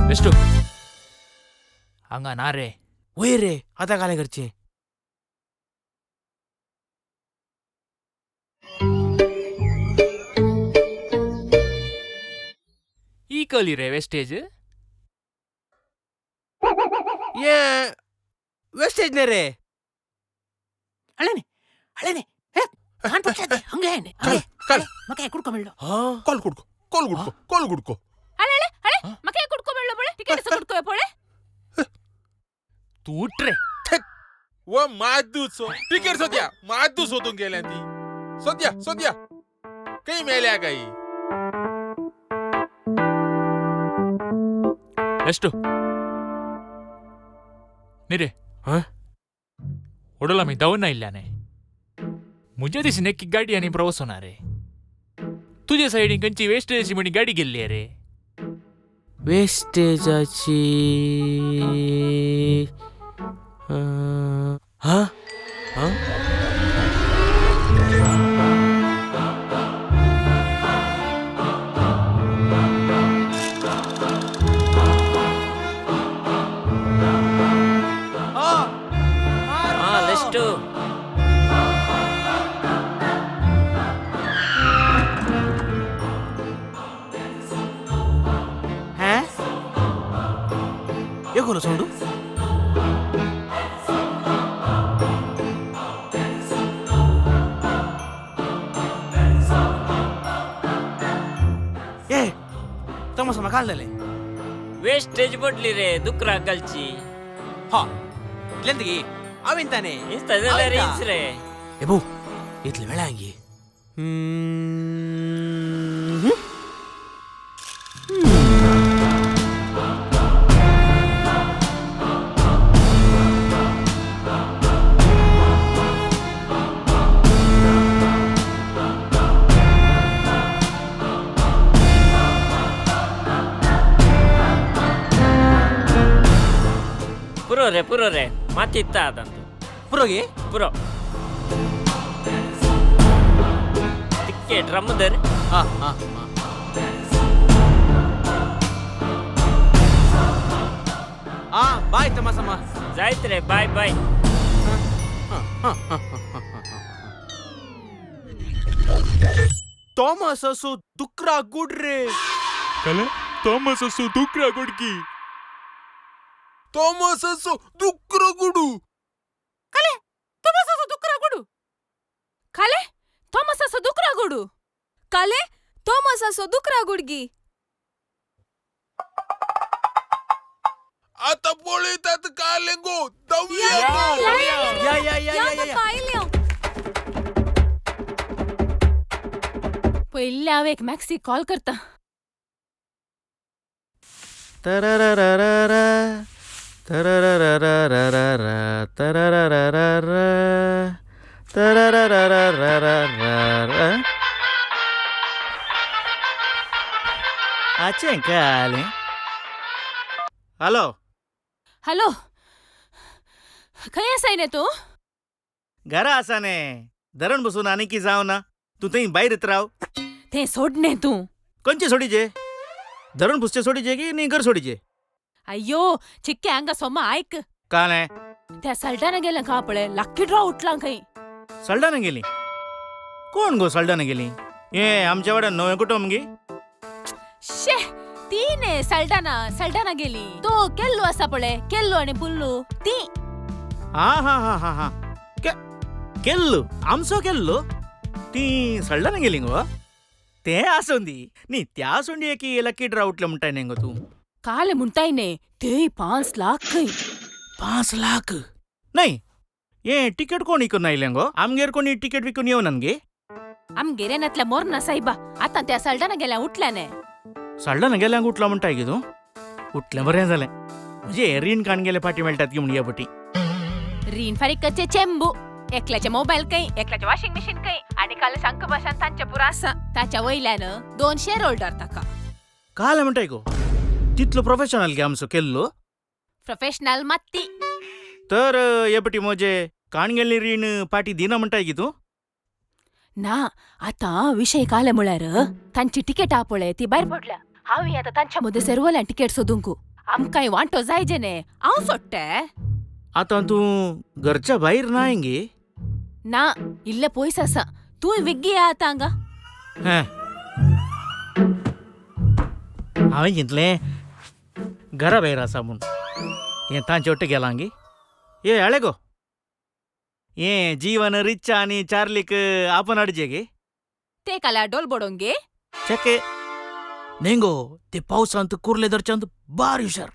बेस्टू हांगा ना रे. वय रे आतां काय करचें? ई कली रे वेस्टेज. ये वेस्टेज न्ही रे. अळेने अळेने कान पडले हंगे ने काल मका कुडको मेळलो. कोल कुडको कोल कुडको कोल कुडको. अळे अळे अळे मका कुडको मेळलो पळे टिकेट कुडको पळे. तू उठ रे. व मादूचो टिकेट सोद्या मादू सोदून गेल्या ती. सोद्या सोद्या काही मेल्या काही. ಎಷ್ಟು निरे होडला मी धावून आयिल्ल्याने म्हज्या दिसून एक गाडी आनी प्रवास होणार रे. तुझ्या सायडीन खंयची वेस्टेजाची म्हणी गाडी गेल्ली रे. वेस्टेजाची हा हा sound. ए तमाशा काल जाले. वेस्टेज पडली रे दुकरा घालची. हा इतल्यान गे हांवें ताणे इस्ता जाल्यार हीच रे. ए भो इतले वेळा गे. पुरो रे पुरो रे मातीत आतां तूं. पुरो गे पुरो तिक्के ड्रम धर. हा हा हा बाय तमासमा. जायत रे बाय बाय. थॉमस असो दुकरा गुड रे. कले थॉमस असो दुकरा गुड की. थॉमस असो दुकरा गुडू. कले थॉमस असो दुकरा गुडू. काले थॉमस असो दुकरा गुडू. काले थॉमस असो दुकरा गुडगी. आता पळयतात काले गो दवया गो. या या या या या. पयले हांव एक मॅक्सी कॉल करता. तररररर तरररररर तररररर तरररररर. आचें कालें. हॅलो हॅलो खंय आसाय ने तूं? घरा आसा ने. धरण बसून आनी की जावं ना. तूं थंय भायरच राव. तें सोड ने तूं. खंयचें सोडीचें? धरण पुसचें सोडीचें की न्ही घर सोडीचें? अय्यो चिक्के हांगा सोमा आयक. कालें? त्या सल्डाना गेलें खा पळय लक्की ड्रॉ उठलां खंय. सल्डाना गेली? कोण गो सल्डाना गेली? हे आमच्या वाड्यान नवें कुटुंब गे? शे ती ने सल्डाना सल्डाना गेली. तो केल्लो आसा पळय केल्लो आनी पुल्लू ती. हा हा हा हा हा केल्लो आमचो केल्लो ती सल्डाना गेली गो. तें आसूं दी न्ही त्या सोंडी की लक्की ड्रॉ उठलें म्हणटाय न्ही गो तूं. काले म्हणटाय न्ही ते 5 लाख खंय. 5 लाख न्हय हे तिकेट कोण विकून आयलें गो? आमगेर कोणी तिकेट विकून येवना गे? आमगेर येनातल्या मोरना सायबा. आतां त्या सल्डाना गेल्या उठल्या न्ही. सल्डाना गेल्यांक उठला म्हणटाय गे तूं? उठलें बरें जालें. म्हणजे रीण काण गेले फाटी मेळटात की म्हण ह्या फाटी. रीण फारीक करचे चेंबू. एकल्याचे मोबायल खंय एकल्याचे वॉशिंग मशीन खंय आनी काल शंख भाशान तांचे पुरो आसा. ताच्या वयल्यान 2 शेअर होल्डर ताका. काल म्हणटाय गो तितलो प्रोफेशनल गे आमचो केल्लो? प्रोफेशनल मात्ती. तर हे पटी म्हजे काण गेल्ली रीण पाटी दिना म्हणटाय गी तूं? ना आतां विशय काले म्हळ्यार तांची तिकेट आ पळय ती भायर पडल्या. हांव आतां तांच्या मदें सेरवल्यान तिकेट सोदूंक. आमकांय वांटो जायजे न्ही. हांव सोडटे. आतां तूं घरच्या भायर नाय गे? ना इल्लें पयस आसा. तूं वेग्गी या आतां हांगा. हांवें चिंतलें घरा भायर आसा म्हूण. हें तांचे वट्ट गेलां गे. हे हाळे गो हे जीवन रिचा आनी चार्लीक आपण हाडचे गे. ते काल्यार डोल बडोवंक गे? चेके न्ही गो ते पावसांत कुर्ले धरच्यांत बार हुशार.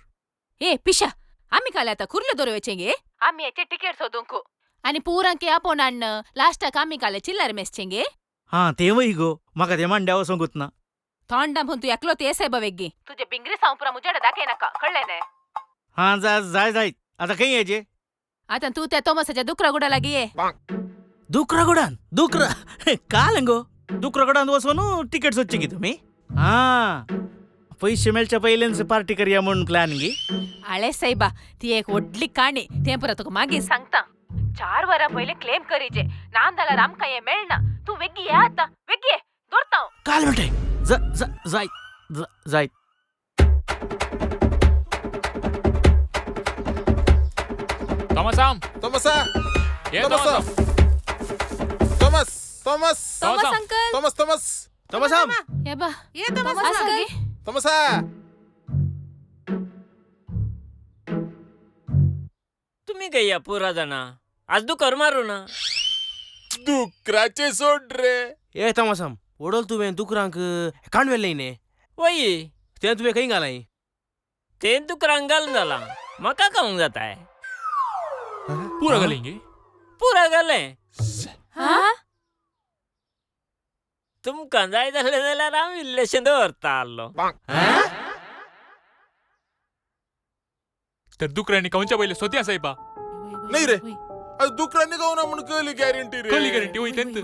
ए पिशा आमी काल्यार आतां कुर्ले दर वचें गे? आमी हेचे तिकेट सोदूंक आनी पुरांक आपोवन हाडन लास्टाक आमी काल्यार चिल्लर मेसचें गे. हां तेंवूय गो म्हाका तें मांड्या वचोंकूच ना. थोंडा म्हूण तूं एकलो ते सायबा वेग्गी. तुजे बिंगरी सावंपुरा मुजेडे दाखय नाका कळ्ळें न्ही? हां जाय जाय. आतां खंय येचे? आतां तूं त्या तोमसाच्या दुकरा गुडा लागीं ये. दुकरा गुडान? दुकरा काल गो दुकरा गुडान वचून तिकेट सोदची गी तुमी? हां पयशे मेळच्या पयलींच पार्टी करया म्हूण प्लॅन गी? आळे सायबा ती एक व्हडली काणी. तें पुरो तुका मागीर सांगता. 4 वरां पयलीं क्लेम करीचे ना जाल्यार आमकां हें मेळना. तूं वेग्गी ये आतां वेग्गी ये. दवरता हांव. काल म्हणटाय जाय जाय. थॉमसाम थॉमसा Thomas Thomas Thomas Thomas uncle Thomas Thomas थॉमसाम ये बा ये थॉमस अंकल थॉमसा. तुम्ही गया पुरा जाणा आज दुकर मारू ना. दुकराचे सोड रे. ए थॉमसाम ओडल तुवें दुकरांक काणवेल न्ही? वय तें तुवें खंय घालाय? तें दुकरांक घालून जालां, म्हाका खावंक जाताय. पुरा घालेंगे? पुरा घालें. तुमकां जाय जालें जाल्यार हांव इल्लेशें दवरता आहलो. तर दुकरांनी खावच्या पयलीं सोदया सायबा. नाही रे, दुकरांनी खावना म्हूण कळली गॅरंटी रे. कळली गॅरंटी वय तेंत.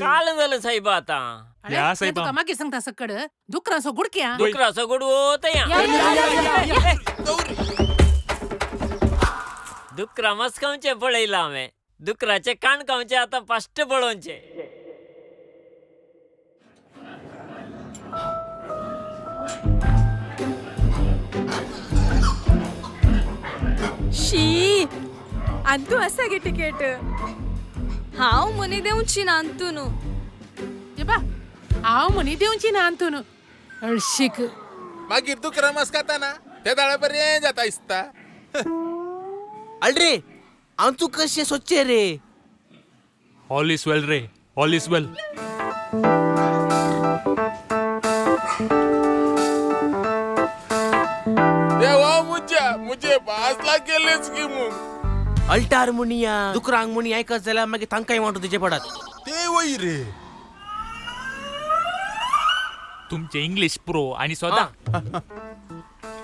काल जालें सायबा आतां. या सायबा तुका मागीर सांगता सकड. दुकरांचो गुडक्या दुकराचो गुडवो तया. दुकरा मास खावचें पळयलां हांवें, दुकराचें कान खावचें आतां फास्ट पळोवचें. शी अंतू आसा गे तिकेट. हांव मनी देवची ना अंतून. बा हांव मनी देवची ना अंतून. हळशीक मागीर दुकरा मास खाता ना ते दाळा पर्यंत जाता दिसता. अल्रे अंतू कशें सोदचें रे? ऑल is वेल रे, ऑल is वेल. देवा मुज्या मुझे पांच लाख गेलेच की मग. अल्टार मुनिया दुकरांग मुनी आयकत जाल्यार मागीर तांकांय वांटू तुजे पडत. ते वय रे. तुमचे इंग्लिश प्रो आणि सोदा.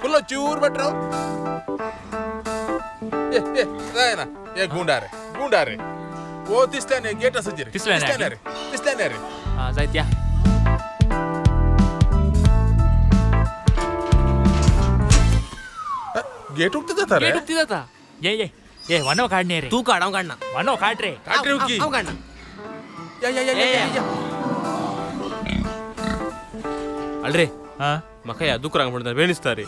फुलो चूर बटराव. ए ए जाय ना हे गुंडा रे, गुंडा रे. ओ दिसल्या न्ही गेट आसा रे. दिसल्या रे, दिसल्या रे. हां जायत या. गेट उगते जाता रे. गेट उगते जाता. ये ये ये वनो काढणे रे. तू काढ, हांव काढना. वनो काढ रे. काढ रे उगी. हांव काढना. या या या या या. अल रे म्हाका ह्या दुकरांक म्हणटा बेनिसता रे.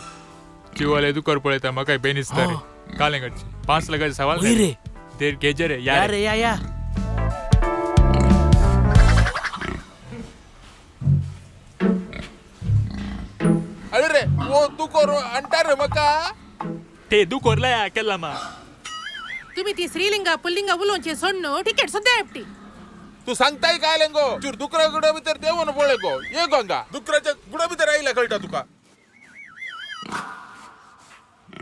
जिवाले दुकर पळयता म्हाका बेनिसता रे. कालें काडचे 5 लाखाचे सवाल रे. देर गेजे रे. या रे या या. अरे रे वो दुकर अंटा रे म्हाका. ते दुकोरला केला मा. तुम्ही ती स्त्रीलिंगा पुल्लिंगा उलोवचे सोडून तिकेट सद्या आपटी. तू सांगताय काय लेंगो? चूर दुकरा गुडा भितर देवून पळय गो. ये गंगा दुकराच्या गुडा भितर आयला कळटा तुका.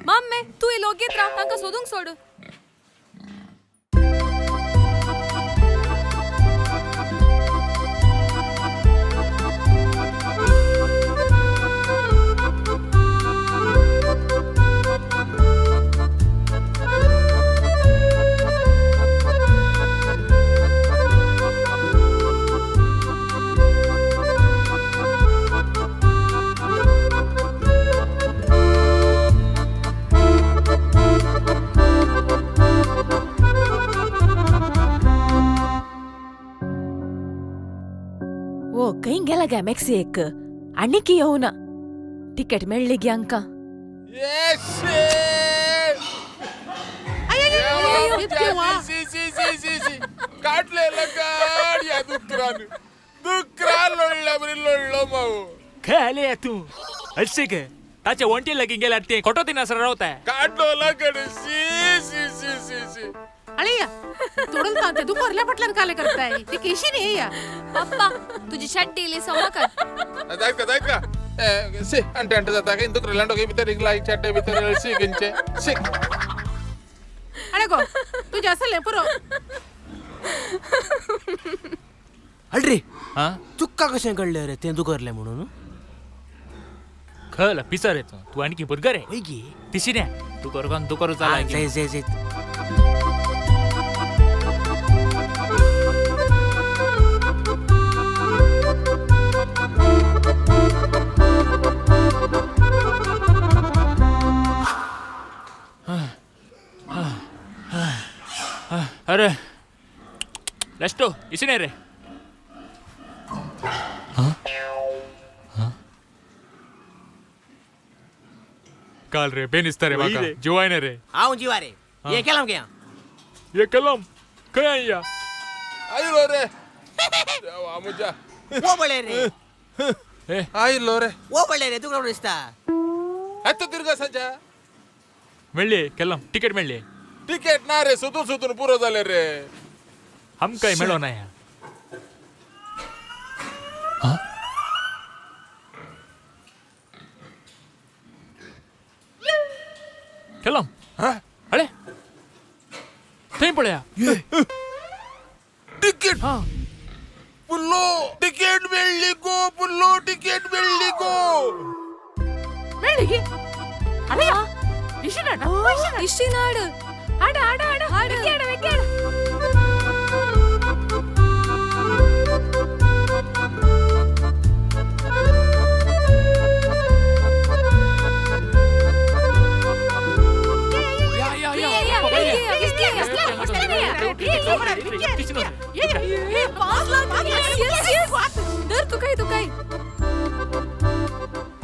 माम्मे तू हे लोक घेत राव, तांकां सोदूंक सोड. ओ खंय गेला गे मॅक्सी एक आनी येवना. तिकेट मेळ्ळी गे आमकां. काडले या दुकरान. दुकरा लोळ्ळा बरी लोळ्ळो माऊ. खंय आले तूं? हळशीक ताचे वण्टी लागीं गेल्यार ते खोटो तिनासर रावता. काडलो लागड. सी सी सी सी सी. अळेया तोडून ते दुकोरल्या फाटल्यान काले करताय ती केशी न्ही या. पप्पा तुजी शड्डी इल्ली समा कर. जायत का जायत का? सी अंटे अंटे जाता काय दुकरा लांडो काय भितर इगला एक चाटे भितर सी गंचे सी. अरे गो तुझ्या असले पुरो. अल्रे तुका कशें कळ्ळें रे तें दुकरलें म्हणून? खल पिसर रे तूं, तूं आणखी भुरगो रे. वय गे तिशी न्या दुकर कोण दुकर जाला. जाय जाय जाय. अरे लेस्टो इसी रे. काल रे बेनिसता रे म्हाका जिवायने रे. हांव जिवा रे. हे केलाम क्या? हे केलाम खंय आयया? आयलो रे देवा मुज्या. वो पळय रे. आयलो रे. वो पळय रे तुका दिसता. आतां तिरगा सांजा मेळ्ळे केलाम तिकेट मेळ्ळे. तिकेट ना रे, सोदून सोदून पुरो जाले रे. आमकांय मेळो ना. टिकेट पुल्लो टिकेट मेळ्ळी गो पुल्लो टिकेट मेळ्ळी गो मेळ्ळी अरे इशिनाड इशिनाड आಡ आಡ आಡ वेग्याड वेग्याड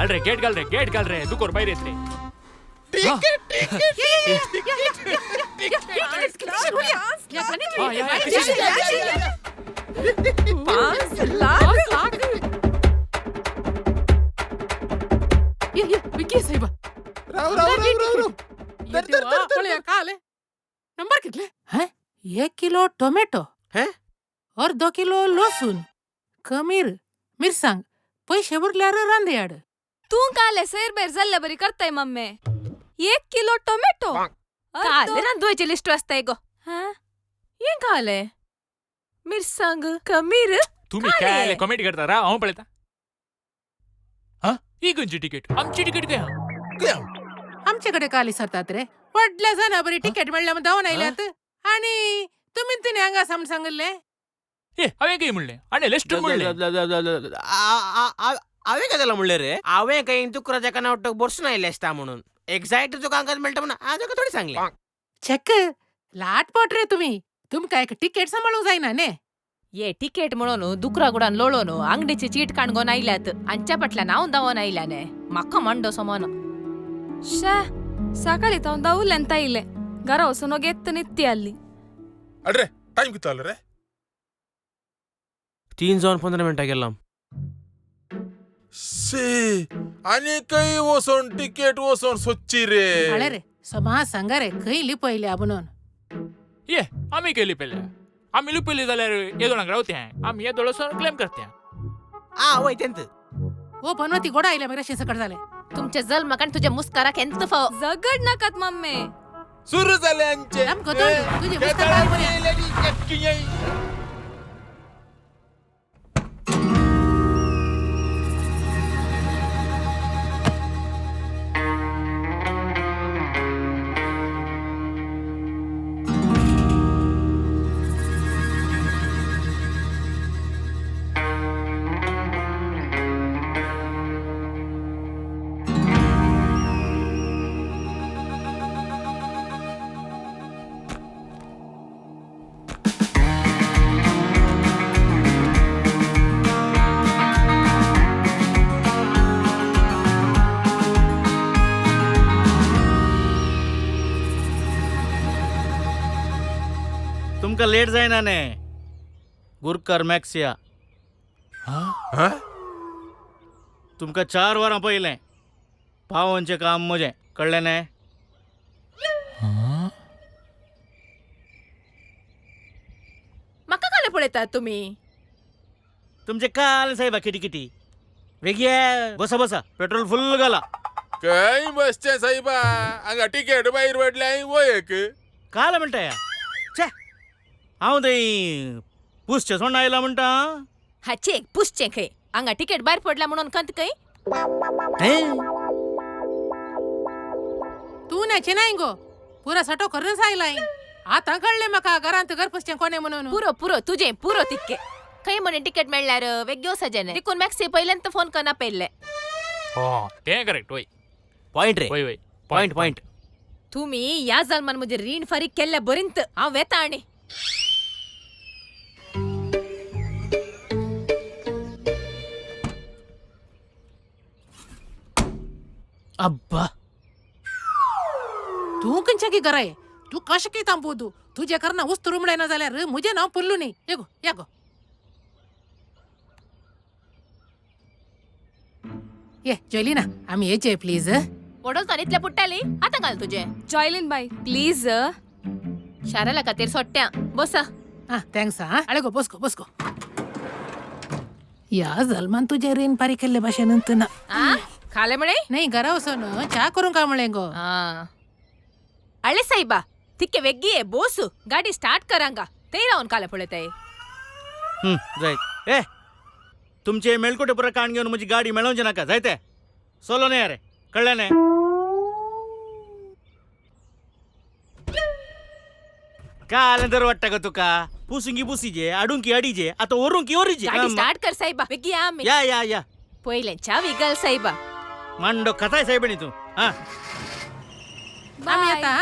ಅಲ್ರೆ ಗೇಟ್ ಗಲ್ರೆ ಗೇಟ್ ಗಲ್ರೆ ದುಕೋರ್ ಬೈರ್ ಐತ್ರಿ नंबर कितले 1 किलो टोमॅटो अर्दो किलो लसूण कमीर मिरसांग पैशे उरल्यार रांदयाड तू काले सैर बैर जाल्ले बरी करताय मम्मी 1 किलो टोमॅटो काले रांदवायचे लिस्ट वाचताय गो हें काले मिरसांग कमीर तुम्ही काय कॉमेडी करता रा हांव पळयता हा ही खंयची तिकीट आमची तिकीट काय आमचे कडे काले सरतात रे व्हडल्या जाणा बरी तिकीट मेळ्ळ्या म्हूण धांवन आयल्यात आनी तुमी तिने हांगा आसा म्हूण सांगिल्लें ए हांवें काय म्हणलें आनी लिस्ट म्हणलें हांवें काय जालां म्हणलें रे हांवें काय तुका नावटक बसून आयलें आसता म्हणून एक्झॅक्ट तुका हांगाच मेळटा म्हणून हांवें तुका थोडी सांगलें चेक लाट पोट रे तुमी तुमकां एक तिकेट सांबाळूंक जायना न्ही ये तिकेट म्हणून दुकरा गुडान लोळोन आंगडीची चीट काणगोन आयल्यात आमच्या फाटल्यान हांव धांवन आयल्या म्हाका मांडो समान शे सकाळी हांव धांवल्यान तायले घरा वचून घेत नित्ती आसली अरे टाइम कितलो जालो रे 3:15 मिनटां गेला शी आनी खंय वचोन तिकेट वचोन सोदची रे हळे रे समा सांगा रे खंय लिपयल्या म्हणून ये आमी खंय लिपयल्या आमी लिपयली जाल्यार येदोळांक रावते आमी येदोळ वचोन क्लेम करते आ वय तेंत ओ बनवती गोडा आयल्या मगे रशी सकट जाले तुमच्या जल्माक आनी तुज्या मुस्काराक एंत फाव झगड नाकात मम्मी सुरू जाले आमचे तुजे मुस्कार तुमकां लेट जायना ने गुरकर मॅक्सिया तुमकां 4 वरां पयलें पावोवचें काम म्हजें कळ्ळें न्ही म्हाका काले पळयतात तुमी तुमचे काल साहेबा किटी किटी वेगये बसा बसा पेट्रोल फुल घाला खंय बसचें साहेबा हांगा तिकेट भायर पडल्या वय एक काल म्हणटा छे हांव थंय पुसचें सोंड आयला म्हणटा हाचे पुसचें खंय हांगा तिकेट भायर पडला म्हणून कंत खंय तूं न्याचें नाय गो पुरो सटो करूनच आयलाय आतां कळ्ळें म्हाका घरांत घर पुसचें कोणें म्हणून पुरो पुरो तुजें पुरो तितकें खंय म्हणे तिकेट मेळ्ळ्यार वेगळ्यो सजेने देखून मॅक्सी पयल्यान फोन करना पयलें तें करेक्ट वय पॉयंट रे वय वय पॉयंट पॉयंट तुमी ह्या जल्मान म्हजें रीण फारीक केल्ल्या बरींत हांव वेता आनी अब्बा तूं खंयच्या की घराय तूं कशें की तांबू तुजें करना उस्तू रुमडायना जाल्यार म्हजें नांव पुल्लू न्ही येगो येगो ये जॉयलिना आमी येचे प्लीज वडोल इतले पुट्टाली आतां घाल तुजें जॉयलिन बाय प्लीज शाराला खातीर सोडट्या बसा आं thanks आं अळे गो बसको बसको ह्या जल्मान तुजें रीण फारीक केल्ले भाशेन ना खाले म्हणे नाही घरा वचून च्या करूंक काय म्हळें गो अळे साहेबा तिके वेग्गी बोसू गाडी स्टार्ट करांगा ते रावन काले पळयताय जायत ए तुमचे मेळकोटे पुरा काण घेवन म्हजी गाडी मेळोवचे नाका जायते सोलो न्ही रे कळ्ळें न्ही. काल दर वाटता का तुका पुसुंकी पुसीजे आडुंकी अडीजे आता ओरुंकी ओरीजे. गाडी स्टार्ट कर साहेबा बेगी आमी. या या या पयलें चावी घाल साहेबा. मांडो कथाय साहेब तूं. हा आमी येता.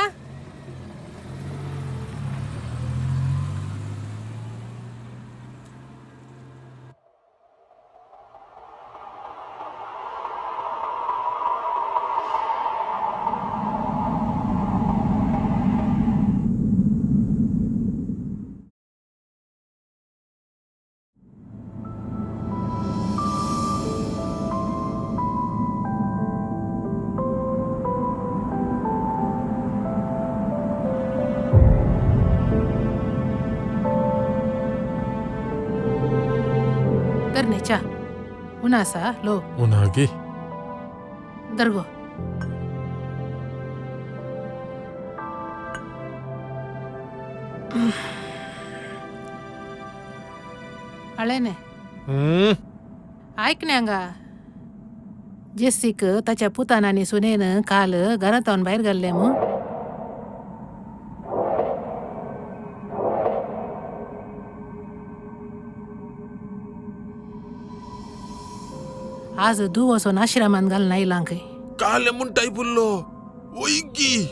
च्या उनासा लो उनागी दरगो. अळेने ऐक न्ही हांगा जेसीक ताच्या पुतान आनी सुनेन काल घरांत भायर घाल्लें मू. आज दू वचून आश्रमांत घालून आयलां खंय. काले म्हणटाय पुल्लो वयगी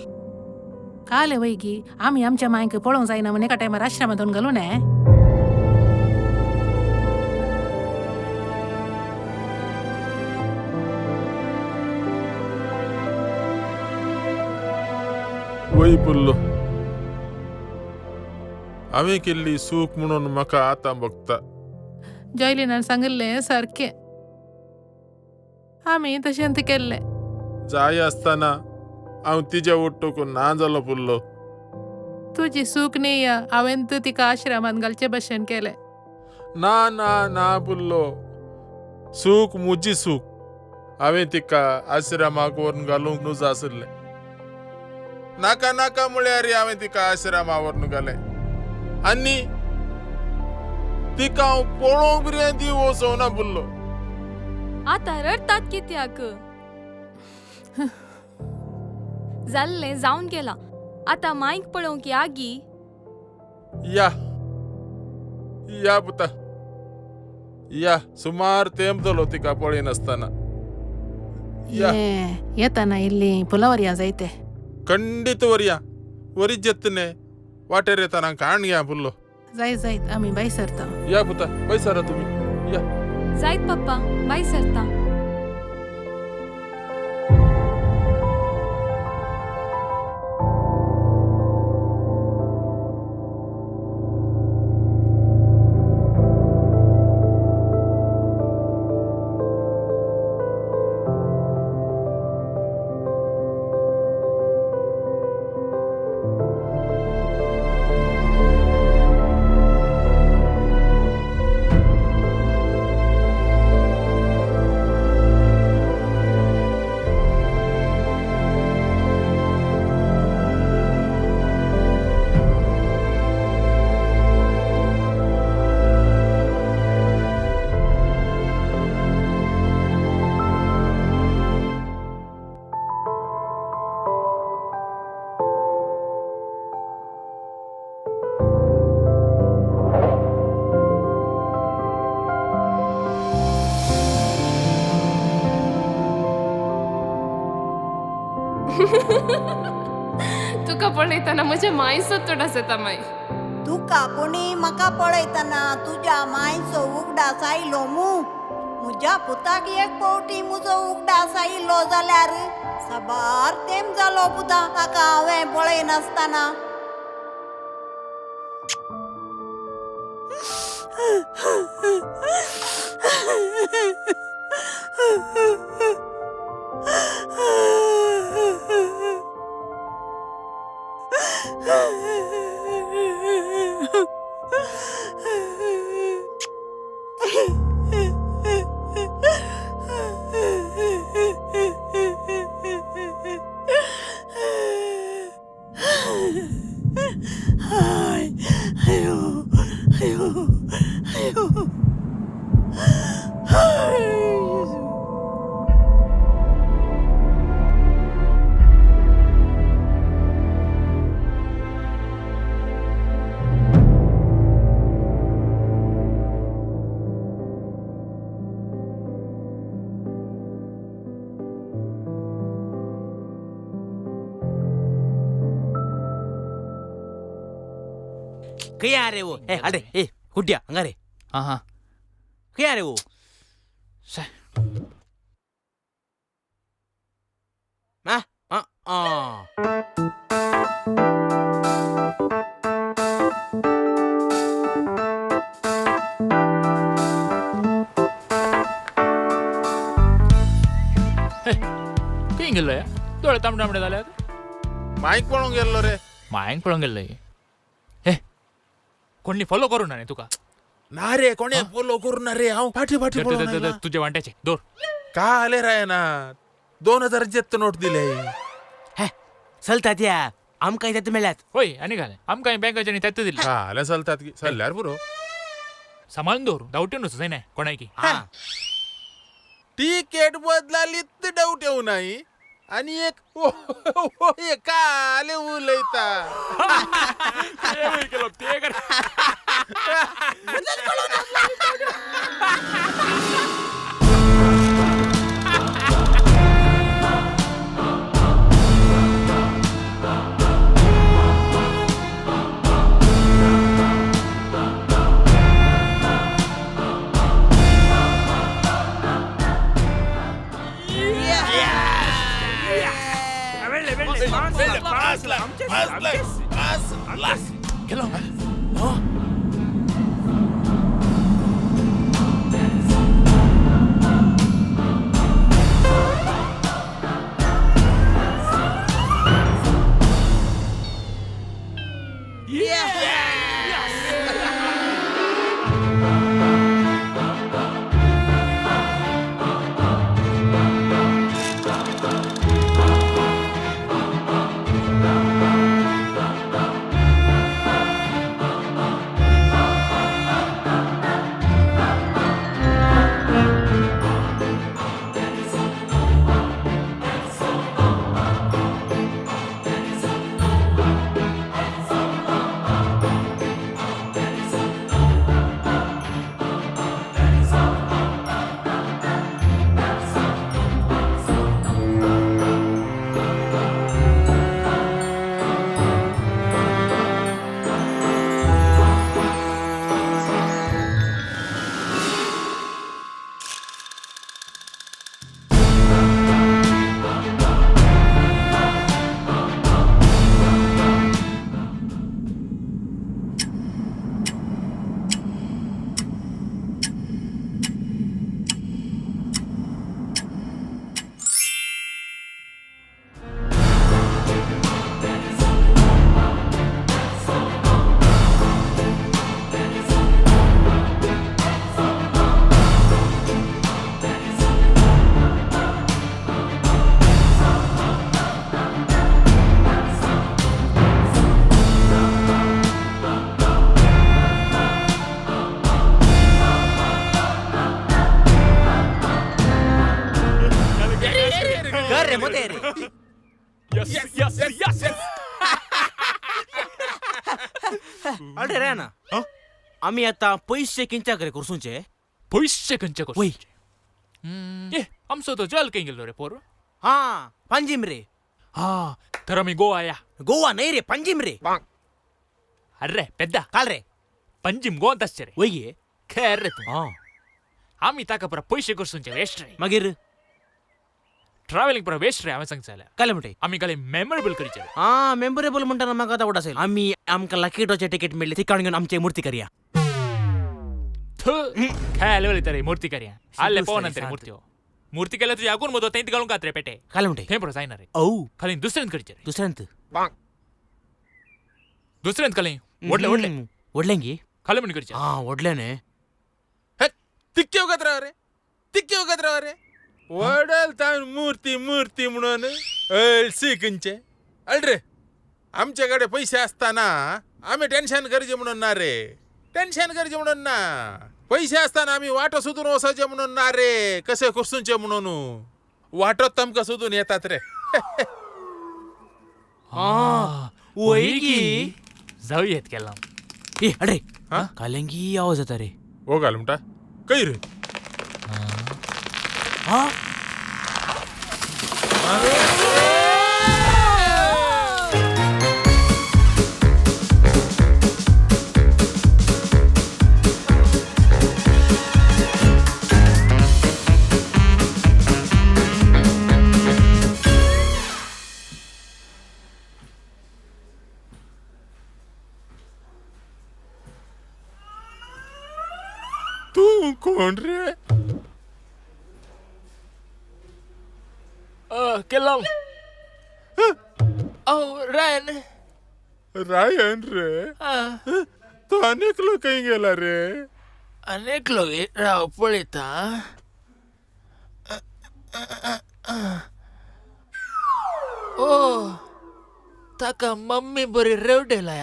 काले वयगी आमी आमच्या मांयक पळोवंक जायना म्हूण एका टायमार आश्रमांत घालूं न्हय. वय पुल्लो हांवें केल्ली सूख म्हणून म्हाका आतां भोगता. जॉयलिनान सांगिल्लें सारकें आमी तशें केल्लें. जाय आसतना हांव तिज्या ओट्टूक ना जालो पुल्लो. तुजी सूख न्ही हांवें तिका आश्रमांत घालचे भशेन केलें. ना ना ना पुल्लो सूख म्हजी सूख हांवें तिका आश्रमाक व्हरून घालूंक नुज आशिल्लें. नाका नाका म्हळ्यार हांवें तिका आश्रमा व्हरून घालें आनी तिका हांव पळोवंक पर्यंत ती वचोना पुल्लो. आतां रडटात कित्याक? जाल्लें जावन गेलां आतां मांयक पळोवंक या गी. या या पुता या सुमार तेंप जालो तिका पळयनासतना. येताना इल्ली पुलां वरया जायते. खंडीत वरया वरीच येतने वाटेर येताना काण घ्या पुल्लो. जायत जायत आमी बाय सरता. या पुता बाय सरा तुमी या. जायत पप्पा बाय सरता. तुका पळयतना म्हज्या मांयचो तोडास येता माई. तुका कोणी म्हाका पळयतना तुज्या मांयचो उगडास आयलो मू. म्हज्या पुताक एक फावटी म्हजो उगडास आयलो जाल्यार साबार तेंप जालो पुता ताका हांवें पळयनासतना. Ay, ayo, ayo, खंय रे वो? ए अरे ए कुड्या हांगा रे. हां हां खंय रे वो? आ आ आ खंय गेल्लो या? दोळे तांबडे तांबडे जाल्यात. मायक पळोवंक गेल्लो रे. मायक पळोवंक गेल्लो. हे कोणी फॉलो करू ना रे तुका? ना रे, कोणी फॉलो करू ना रे. हांव फाटी फाटी पळोवन तुजे वांट्याचे दोर का आले राय ना 2000 नोट दिले. हे चलतात या आमकां त्यात मेळ्यात. होय आनी घाले आमकां बँकाच्यानी त्यात दिले. आले चलतात की चल्ल्यार पुरो. सांबाळून दवर, डावट येवन वचूं जायना कोणायकी. तिकेट बदलाली डावट येऊ नाही आणि एक काले उलयता. अरे रे ना आम्ही आता पैसे किंच्या घरे करसूचे. पैसे खंयचे करसूचे? ए आमचो तो जल खंय गेलो रे पोर? हा पंजिम रे. हा तर आमी गोवा या. गोवा नाही रे, पंजिम रे. अरे पेद्दा काल रे पंजिम गोवांत आसचे रे. वय गे खेर रे तूं. आमी ताका पुरा पैसे करसूचे वेस्ट रे. मागीर ट्रॅव्हलिंग पुरा वेस्ट रे. हांवें सांगचें जाल्यार काल म्हणटे आमी काल मेमोरेबल करचे. हा मेमोरेबल म्हणटाना म्हाका आतां उडास आयलो. आमी आमकां लकी ड्रॉचे तिकेट मेळ्ळी ती काडून घेवन आमची मूर्ती करया. खायला वळयता रे मूर्ती करया. आले पळोवना रे मूर्त्यो. मूर्ती केल्यार तुज्या आगून मदो थंयच घालूंक रे पेटे. काल म्हणटे थंय पुरो जायना रे. औ खाली दुसऱ्यांत करचे रे. दुसऱ्यांत दुसऱ्यांत खाली व्हडले व्हडले व्हडलें गी खाली म्हण करचे. हा व्हडलें न्ही. तिक्के वगत राव रे, तिक्के वगत राव रे. वडल तान मूर्ती मूर्ती म्हणून अळशी खंयचे. अळ रे आमचे कडेन पयशे आसतना आमी टेन्शन करचें म्हणून ना रे. टेन्शन करचें म्हणून ना, पयशे आसतना आमी वाटो सोदून वचचें म्हणून ना रे, कशें कोसूनचें म्हणून वाटोच तामकां सोदून येतात रे. वय की जाऊयात केला. ए अरे कालेंगी आवाज येता रे. ओ घाल म्हणटा खंय रे? हा तू कोण रे? केलाम. रायन. रायन रे? तो अनेकलो खंय गेला रे? अनेकलो राव पळयता. ओ ताका मम्मी बरी रेवडेला.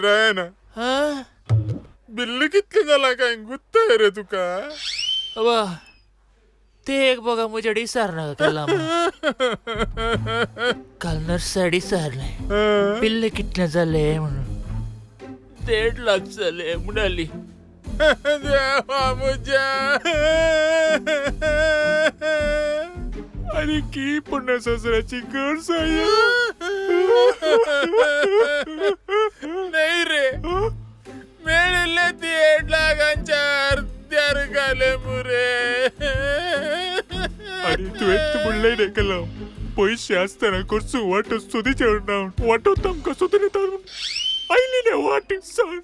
रायना बिल्ल कितलें जाला काय गुत्ताय रे तुका? वा ते एक बघा म्हज्या डिसार नाका केला. काल नर्सा डिसारलें बिल्ल कितलें जालें म्हणून. 1.5 लाख जाले म्हणाली. देवा म्हज्या. अरे की पुण्य ससऱ्याची गरज आहे. नाही रे, मेळिल्ले 1.5 लाखांच्या अर्ध्यार घाले मुरे. अरे तुवें म्हणलें रे कलम, पयशे आसतना करचो वाटो सोदीचे ना, वाटो तांकां सोदून येता आयली रे वाट सांग.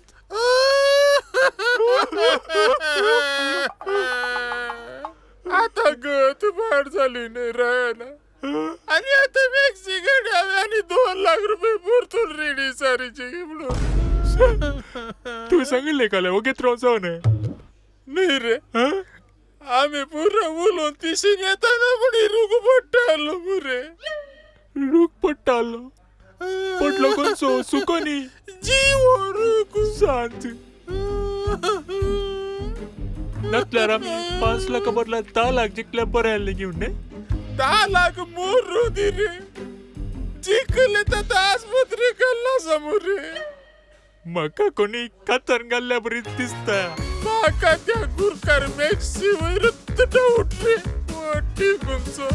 आता गत भाड जाली न्ही रायना, आनी आतां मेक्सिकन हांवें आनी 2 लाख रुपये परतून रेडी सारीचे म्हणून. तूं सांगिल्लें काल वगेत राव जावं न्हय? न्ही रे, आमी पुरो उलोवन तिशीन येताना पूण रूख पडटालो मुरे. रूख पडटालो? पडलो कोणसो सुको न्ही जीव रूख शांत. नातल्यार आमी 5 लाखा बदला 10 लाख जिखल्यार बरें आसलें घेवन न्ही? 10 लाख मोरू दी रे, जिखले तर आस्पत्रे कल्ला मुरे. म्हाका कोणी कातर घाल्ल्या बरी दिसता. म्हाका त्या गुरकार मेक्सी वयरूच डावट रे, वाटी खंयचो.